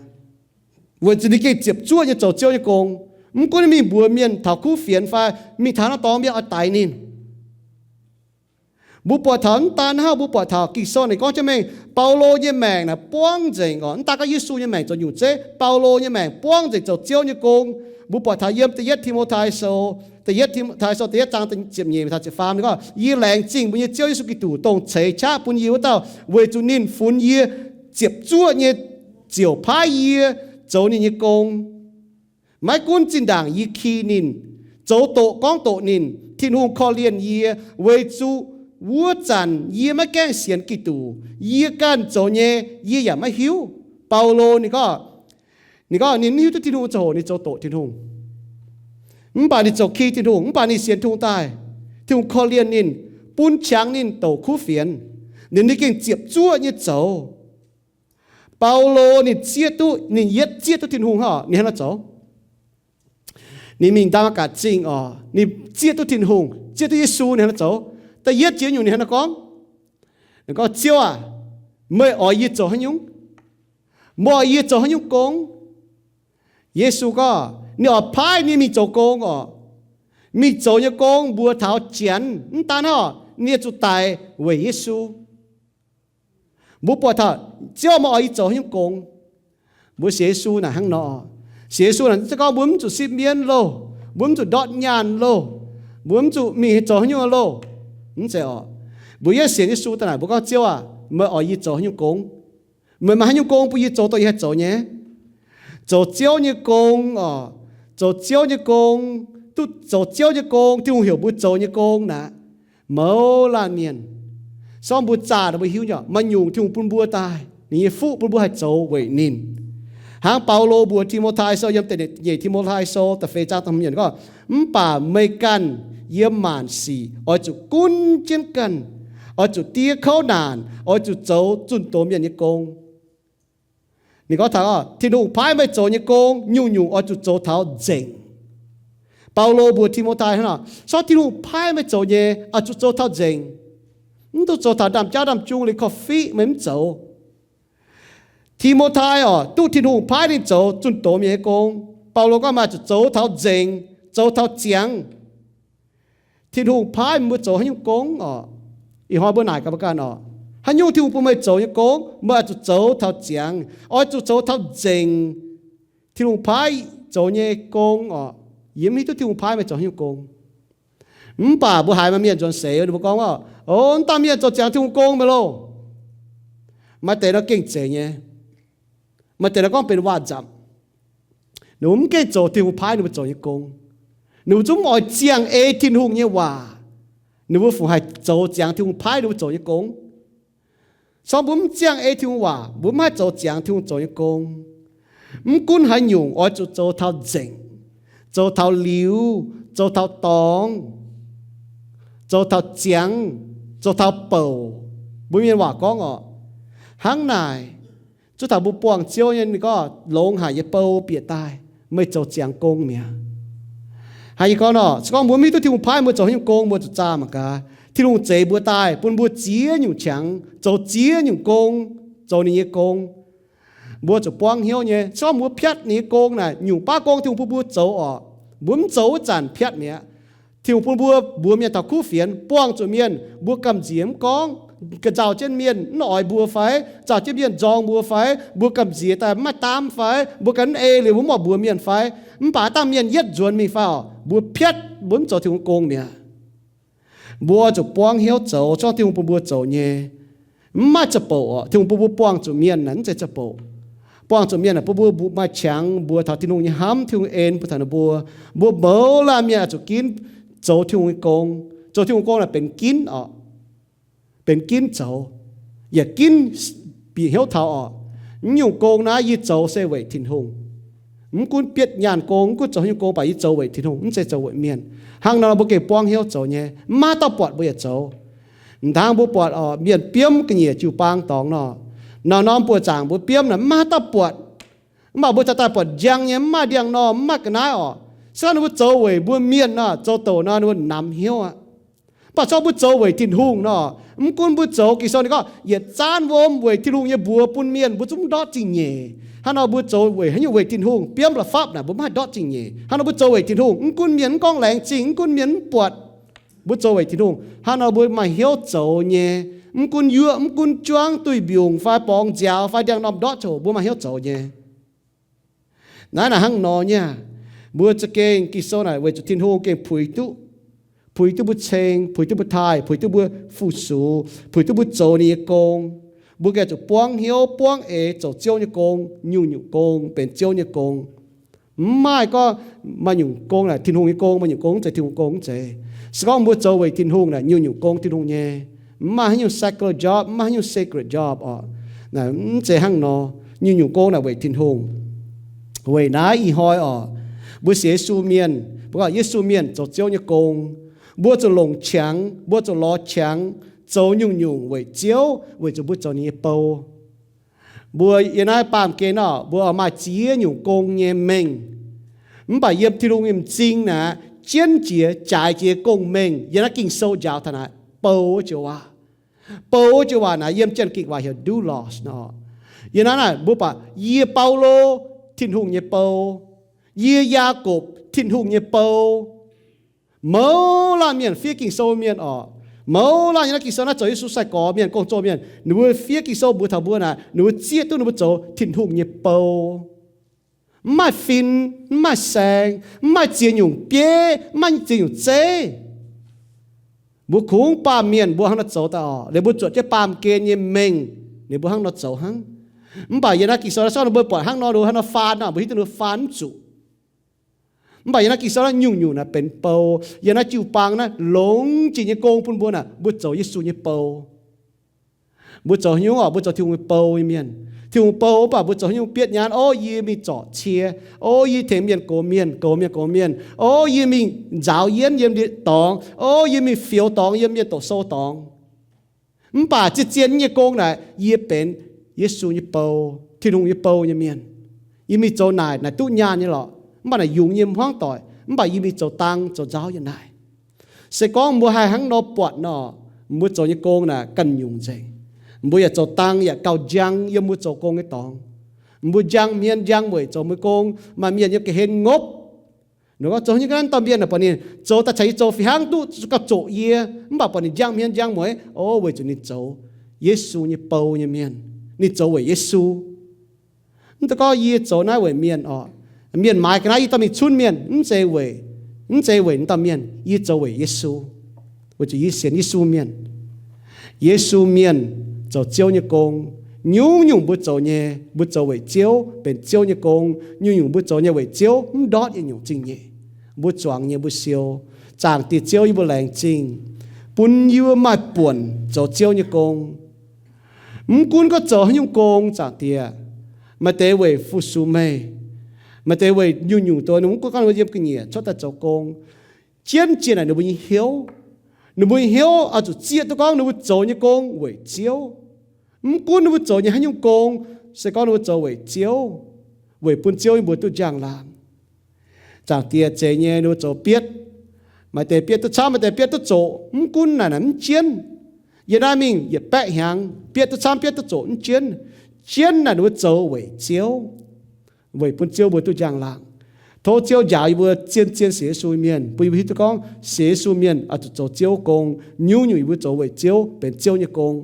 Weic zuqc ninh gengh ziepc zuoqv nyei zoux Ziouv nyei gong. Mv gunv ninh mingh mbuox mienh taux kuv fienx fai mingh taux haaix norm dorngx, mienh oix daix ninh. Mbuo buatc taux mv daan hnangv, mbuo buatc taux Ging-Sou naaic gorngv jienv mengh, Baulo nyei maengc naaic buangv nzengc oc. Mv daan gorngv Yesu nyei maengc zoux nyungc zeiv, Baulo nyei maengc buangv nzengc zoux Ziouv nyei gong. Mbuo buatc taux yiem da'yietv Ti^mo^tai Sou, da'yietv Ti^mo^tai Sou da'yietv zaang ziepc nyeic taux ziepc faam, ninh gorngv, yie laengz zingh mbuo nyei Ziouv Yesu Giduc, dongh ceix qaqv bun yie wuov dauh, weic zuqc ninh funx yie ziepc zuoqv nyei ziouc paaiv yie zoux ninh nyei gong. Maiv gunv zinh ndaangc yie ki ninh, zoux doqc gorngv doqc ninh, Tin-Hungh korv-lienh yie, weic zuqc wuov zanc yie maiv gaengh sienx Giduc, yie ganh zoux nyei yie yaac maiv hiuv. Baulo ninh gorngv, ninh gorngv ninh mv hiuv duqv Tin-Hungh ziangh hoc ninh zoux doqc Tin-Hungh. Mv baac ninh zoux ki Tin-Hungh, mv baac ninh sienx Tin-Hungh daaih, Tin-Hungh korv-lienh ninh, bun qangx ninh douc kuv fienx. Ninh, ninh gengh ziepc zuoqv nyei zoux. Baulo ninh zieqv duqv, ninh yietv zieqv duqv Tin-Hungh hnangv, ninh hnangv nor zoux. Ninh mingh Ndaa^matv^gatc Zingh oc, ninh zieqv duqv Tin-Hungh, zieqv duqv Yesu, ninh hnangv nor zoux. Da'yietv jiex nyungc ninh hnangv nor gorngv, ninh gorngv, Ziouv aac, meih oix yie zoux haaix nyungc? Meih oix yie zoux haaix nyungc gong? Yesu gorngv ninh oix paaiv ninh mingh zoux gong oc. Mingh zoux nyei gong mbuox taux Janx, mv daan hnangv, ninh zuqc daic weic Yesu. Mbuo buatc taux, Ziouv, meih oix yie zoux haaix nyungc gong? Mbuo sienx Yesu naaic hnangv nor. Sienx Yesu naaic se gorngv mbuo mv zuqc sipv mienv loh, mbuo mv zuqc ndortv nyaanh loh, mbuo mv zuqc mingh zoux haaix nyungc loh. Mv zeiz oc. Mbuo yietv sienx Yesu daaih naaic, mbuo gorngv, Ziouv aac, meih oix yie zoux haaix nyungc gong? Meih maaih haaix nyungc gong bun yie zoux dongh yie haih zoux nyei? Zoux Ziouv nyei gong oc. Zoux Ziouv nyei gong, duqv zoux Ziouv nyei gong, Tin-Hungh heuc mbuo zoux nyei gong naaic, mouz laanh mienh, se gorngv mbuo zaah nor mbuo hiuv nyei, maaih nyungc Tin-Hungh bun mbuo daaih, ninh nyei fuqv bun mbuo haih zoux weic ninh. Hnangv Baulo mbuox Ti^mo^tai Sou yiem da'nyeic Ti^mo^tai Sou da'feix zaang da'hmz yiemc gorngv, Mv baac meih ganh yiem maanc sic oix zuqc gunv jienv ganh, oix zuqc diev kouv naanc, oix zuqc zoux zunh doz mienh nyei gong. Ninh gorngv taux, Tin-Hungh paaiv meih zoux nyei gong nyungc-nyungc oix zuqc zoux taux nzengc. Baulo mbuox Ti^mo^tai hnangv nor, se gorngv Tin-Hungh paaiv meih zoux nyei, oix zuqc zoux taux nzengc. Mv dungx zoux taux ndaamv-jaav ndaamv-jung liuz korv-fiqv meih mv zoux. Ti^mo^tai oc, duqv Tin-Hungh paaiv ninh zoux zunh doz mienh nyei gong. Baulo gorngv maaih zuqc zoux taux nzengc, zoux taux ziangx. Tin-Hungh paaiv mbuo zoux haaix nyungc gong oc? Ih hnoi mbuo naaic gaax mbuo ganh oc, haaix nyungc Tin-Hungh bun meih zoux nyei gong, meih oix zuqc zoux taux ziangx, oix zuqc zoux taux nzengc. Tin-Hungh paaiv zoux nyei gong oc, yie mv hiuv duqv Tin-Hungh paaiv meih zoux haaix nyungc gong. Mv baac mbuo haiz maaih mienh nzuonx seix, ninh mbuo gorngv, O, wuov dauh mienh zoux ziangx Tin-Hungh gong mi'aqv loh. Maaih deix nor gengh zeiz nyei. Maaih deix nor gorngv benx waac-nzamc. Ninh mbuo mv gengh zoux Tin-Hungh paaiv ninh mbuo zoux nyei gong. Ninh mbuo zungv mv oix ziangh ei Tin-Hungh nyei waac. Ninh mbuo fungc haih zoux ziangx Tin-Hungh paaiv ninh mbuo zoux nyei gong? Se gorngv mbuo mv ziangh ei Tin-Hungh waac, mbuo mv haih zoux ziangx Tin-Hungh zoux nyei gong. Mv gunv haaix nyungc oix zuqc zoux taux nzengc, zoux taux liuz, zoux taux dorngx, zoux taux ziangx, zoux taux bouc. Mbuo mienh waac gorngv oc, hnangv naaic, zuov taux mbuo buangh Ziouv nyei, ninh gorngv, longx haic nyei bou bieqc daaih, meih zoux ziangx gong mi'aqv. Haiz yie gorngv nor, se gorngv mbuo mv hiuv duqv Tin-Hungh paaiv mbuo zoux haaix nyungc gong, mbuo zuqc zaah mangc gaax. Tin-Hungh zeix mbuo daaih bun mbuo ziex nyungc qangx zoux ziex nyungc gong, zoux ninh nyei gong. Mbuo zuqc buangv hnyouv nyei. Se gorngv mbuo piatv ninh nyei gong naaic, nyungc baav gong Tin-Hungh bun mbuo zoux oc, mbuo mv zoux wuov zanc piatv mi'aqv. Tin-Hungh bun mbuo mbuox mienh taux kuv fienx, buangh zuqc mienh, mbuo gamh nziex mv gorngv, ga'nzauh jienv mienh mv oix mbuo fai, nzauh jienv mienh nzorng mbuo fai, mbuo gamh nziex daaih mv maaih daamv fai, mbuo ganh mv ei liuz mbuo mv oix mbuox mienh fai, mv baac dangh mienh yietv nzuonx mingh fai oc, mbuo piatv, mbuo mv zoux Tin-Hungh gong mi'aqv. Mbuo zuqc buangv hnyouv zoux, se gorngv Tin-Hungh bun mbuo zoux nyei. Mv maaih za'bouc oc. Tin-Hungh bun mbuo buangh zuqc mienh naaic mv zeiz za'bouc. Buangh zuqc mienh naaic bun mbuo maaih qangx mbuox taux Tin-Hungh nyei hnamv, Tin-Hungh en bun taux ninh mbuo. Mbuo mouz laanh mienh oix zuqc ginv zoux Tin-Hungh nyei gong. Zoux Tin-Hungh gong naaic benx ginv oc. Benx ginv zoux, yaac ginv bieqc hnyouv taux oc, naaiv nyungc gong naaiv yie zoux se weic Tin-Hungh. Mv gunv bietv nyaanh gong, mv gunv zoux haaix nyungc gong, baac yie zoux weic Tin-Hungh, mv zeiz zoux weic mienh. Hnangv nor mbuo gengh buangv hnyouv zoux nyei, mv maaih haaix dauh buatc mbuo yaac zoux. M'dangx mbuo buatc oc, mienh biomv ga'nyiec jiu-baang dorngx nor, naaiv norm buoqc zaangc mbuo biomv naaic mv maaih haaix dauh buatc. Mv baac mbuo caux daaih buatc njang nyei, mv maaih ndiangx-normh, mv maaih ga'naaiv oc. Se gorngv ninh mbuo zoux weic mbuo mienh nor, zoux douc nor ninh mbuo namx hnyouv aqv. Mv baac se gorngv mbuo zoux weic Tin-Hungh nor, mv gunv mbuo zoux, Ging-Sou ninh gorngv yietc zaanv wuom weic Tin-Hungh nyei mbuox bun mienh, mbuo zungv mv ndortv zingh nyeic. Hnangv nor mbuo zoux weic haaix nyungc? Weic Tin-Hungh biomv la'fapv naaic mbuo mv haih ndortv zingh nyeic. Hnangv nor mbuo zoux weic Tin-Hungh, mv gunv mienh mv gorngv laengz zingh, mv gunv mienh mv buatc, mbuo zoux weic Tin-Hungh. Hnangv nor mbuo maaih hnyouv zoux nyei. Mv gunv yuoqv, mv gunv juangv, duih mbiungc fai borngz nziaaux fai ndiangx-normh ndortv ziangh hoc mbuo maaih hnyouv zoux nyei. Naaiv naaic hnangv nor nyei aqv. Mbuo za'gengh Ging-Sou naaic weic zuqc Tin-Hungh gengh puix duqv, puix duqv mbuo ceng, puix duqv mbuo taaih, puix duqv mbuo fu-sux, puix duqv mbuo zoux ninh nyei gong. Mbuo gengh zuqc buangv hnyouv buangv eix zoux Ziouv nyei gong, nyungc-nyungc gong benx Ziouv nyei gong. Mv maaih gorngv maaih nyungc gong naaic Tin-Hungh nyei gong, maaih nyungc gong mv zeiz Tin-Hungh gong, mv zeiz. Se gorngv mbuo zoux weic Tin-Hungh naaic, nyungc-nyungc gong Tin-Hungh nyei. Mv maaih haaix nyungc secular job, mv maaih haaix nyungc sacred job oc. Naaic mv zeiz hnangv nor. Nyungc-nyungc gong naaic weic Tin-Hungh. Weic naaiv ih hnoi oc, mbuo sienx Yesu mienh, mbuo gorngv Yesu mienh zoux Ziouv nyei gong. Mbuo zuqc longc qangx, mbuo zuqc lorz qangx zoux nyungc-nyungc weic Ziouv, weic zuqc mbuo zoux ninh nyei bou. Mbuo yiem naaiv baamh gen nor, mbuo oix maaih ziex nyungc gong nyei mengh. Mv baac yiem Tin-Hungh nyei m'zing naaic, jienv jiex, jaaix jiex gong-mengh yiem naaiv Ging-Sou njaaux taux naaic bou wuov joux waac. Bou wuov joux waac naaic yiem Janx-Ging waac heuc doulos nor. Yiem naaiv naaic mbuo baac yie Baulo, Tin-Hungh nyei bou. Yie Yaakopv, Tin-Hungh nyei bou. Mouz laanh mienh fiev Ging-Sou mienh oc, mouz laanh yiem naaiv Ging-Sou naaiv zoux Yesu sai-gorx mienh, gong-zoh mienh, ninh mbuo fiev Ging-Sou mbuox taux mbuo naaic, ninh mbuo zieqv duqv ninh mbuo zoux Tin-Hungh nyei bou. Mv maaih fin, mv maaih saeng, mv maaih ziex nyungc bieiv, mv maaih ziex nyungc zeiv. Mbuo kungx baamh mienh mbuo hnangv nor zoux daaih oc. Liuz mbuo zuotc jienv baamh gen nyei mengh, ninh mbuo hnangv nor zoux hnangv. Mv baac yiem naaiv Ging-Sou naaiv, se gorngv ninh mbuo buatc hnangv nor, ninh mbuo hnangv nor faan nor, mbuo hiuv duqv ninh mbuo faan mv zuqc. Mv baac yiem naaiv Ging-Sou naaiv nyungc-nyungc naaic benx bou. Yiem naaiv jiu-baang naaiv longx jiex nyei gong bun mbuo naaic, mbuo zoux Yesu nyei bou. Mbuo zoux haaix nyungc oc? Mbuo zoux Tin-Hungh nyei bou nyei mienh. Tin-Hungh bou mv baac mbuo zoux haaix nyungc? Bietv nyaanh, o, yie mingh zorc cie, o, yie tengx mienh gox mienh, gox mienh gox mienh, o, yie mingh nzaaux yienv yiem ndie-dorngx, o, yie mingh fioux dorngx yiem mienh doqc sou dorngx. Mv baac zien-zien nyei gong naaic, yie benx Yesu nyei bou, Tin-Hungh nyei bou nyei mienh. Yie mingh zoux naaic, naaic duqv nyaanh nyei lorqc, mv baac naaic yungz nyei, mv hmuangv doic, mv baac yie mingh zoux dang zoux nzauv yiem naaic. Se gorngv mbuo haih hnangv nor buatc nor, mbuo zoux nyei gong naaic ganh nyungc nzengc. Mbuo yaac zoux dang yaac gauh njang yiem mbuo zoux gong nyei dorngx. Mbuo njang hmien njang mueic zoux mbuo gong, maaih mienh yiem ga'hlen ngopv. Ninh gorngv, zoux nyei ga'naaiv dauh mienh naaic, buatc ninh zoux daaih caux yie zoux fih hnangv, duqv gauh zoqc yie, mv baac buatc ninh njang hmien njang mueic, o, weic zuqc ninh zoux Yesu nyei bou nyei mienh. Ninh zoux weic Yesu. Mv deix gorngv, yie zoux naaiv weic mienh oc, mienh maaiz ga'naaiv yie dorh mingh cunv mienh, mv zeiz weic, mv zeiz weic ninh dauh mienh. Yie zoux weic Yesu, weic zuqc yie sienx Yesu mienh. Yesu mienh zoux Ziouv nyei gong. Nyungc-nyungc mbuo zoux nyei, mbuo zoux weic Ziouv, benx Ziouv nyei gong. Nyungc-nyungc mbuo zoux nyei weic Ziouv, mv ndortv yietc nyungc zingh nyeic. Mbuo zuangx nyei mbuo siou. Zaangc Diex Ziouv, yie mbuo laengz zingh bun yie mbuo maaih buonc zoux Ziouv nyei gong. Mv gunv gorngv zoux haaix nyungc gong, Zaangc Diex, maaih deix weic fu-sux meih, maaih deix weic nyungc-nyungc doz, ninh mv gunv gorngv ninh mbuo yiem ga'nyiec cuotv daaih zoux gong, jienv jiex naaic ninh mbuo nyei hnyouv. Ninh mbuo nyei hnyouv oix zuqc zieqv duqv gorngv ninh mbuo zoux nyei gong weic Ziouv. Mv gunv ninh mbuo zoux nyei haaix nyungc gong, se gorngv ninh mbuo zoux weic Ziouv, weic bun Ziouv yie mbuo duqv njang-laangc. Zaangc Diex, zeiz nyei ninh mbuo zoux bietv, maaih deix bietv duqv camv, maaih deix bietv duqv zoqc. Mv gunv naaic, naaic mv jienv. Yiem naaiv mingh yietc baeqv hnyangx, bietv duqv camv, bietv duqv zoqc, mv jienv. Jienv naaic ninh mbuo zoux weic Ziouv, weic bun Ziouv mbuo duqv njang-laangc. Tov Ziouv njaaux yie mbuo zien-zien sienx Yesu mienh, bun yie mbuo hiuv duqv gorngv sienx Yesu mienh oix zuqc zoux Ziouv gong. Nyungc-nyungc yie mbuo zoux weic Ziouv, benx Ziouv nyei gong.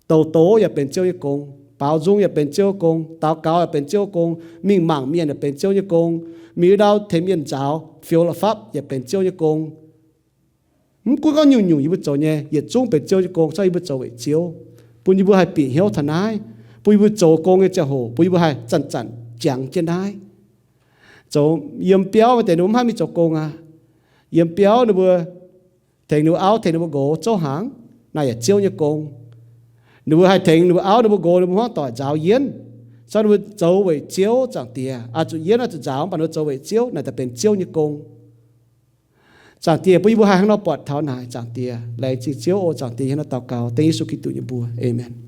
Douc doz yaac benx Ziouv nyei gong. Baaux nzung yaac benx Ziouv gong. Daux gaux yaac benx Ziouv gong. Mingh mangc mienh yaac benx Ziouv nyei gong. Mingh ndau tengx mienh nzaaux, fioux la'fapv yaac benx Ziouv nyei gong. Mv gunv gorngv nyungc-nyungc yie mbuo zoux nyei, yietc zungv benx Ziouv nyei gong, se gorngv yie mbuo zoux weic Ziouv, bun yie mbuo haih bieqc hnyouv taux naaiv, bun yie mbuo zoux gong nyei ziangh hoc, bun yie mbuo haih zanc-zanc jangx jienv naaiv. Zoux yiem biauv maaih deix ninh mbuo mv haih mingh zoux gong aqv. Yiem biauv ninh mbuo tengx ninh mbuo auv, tengx ninh mbuo nqox zouv hnaangx, naaiv yaac Ziouv nyei gong. Ninh mbuo haih tengx ninh mbuo auv, ninh mbuo nqox, ninh mbuo hmuangv doic nzaaux yienv, se gorngv ninh mbuo zoux weic Ziouv, Zaangc Diex, oix zuqc yienv, oix zuqc nzaaux, mv baac ninh mbuo zoux weic Ziouv, naaic daaih benx Ziouv nyei gong. Zaangc Diex, bun yie mbuo haih hnangv nor buatc taux naaic, Zaangc Diex. Laengz zingh Ziouv oc, Zaangc Diex, yie hnangv nor daux gaux dengv Yesu Giduc nyei mbuox. Aamen.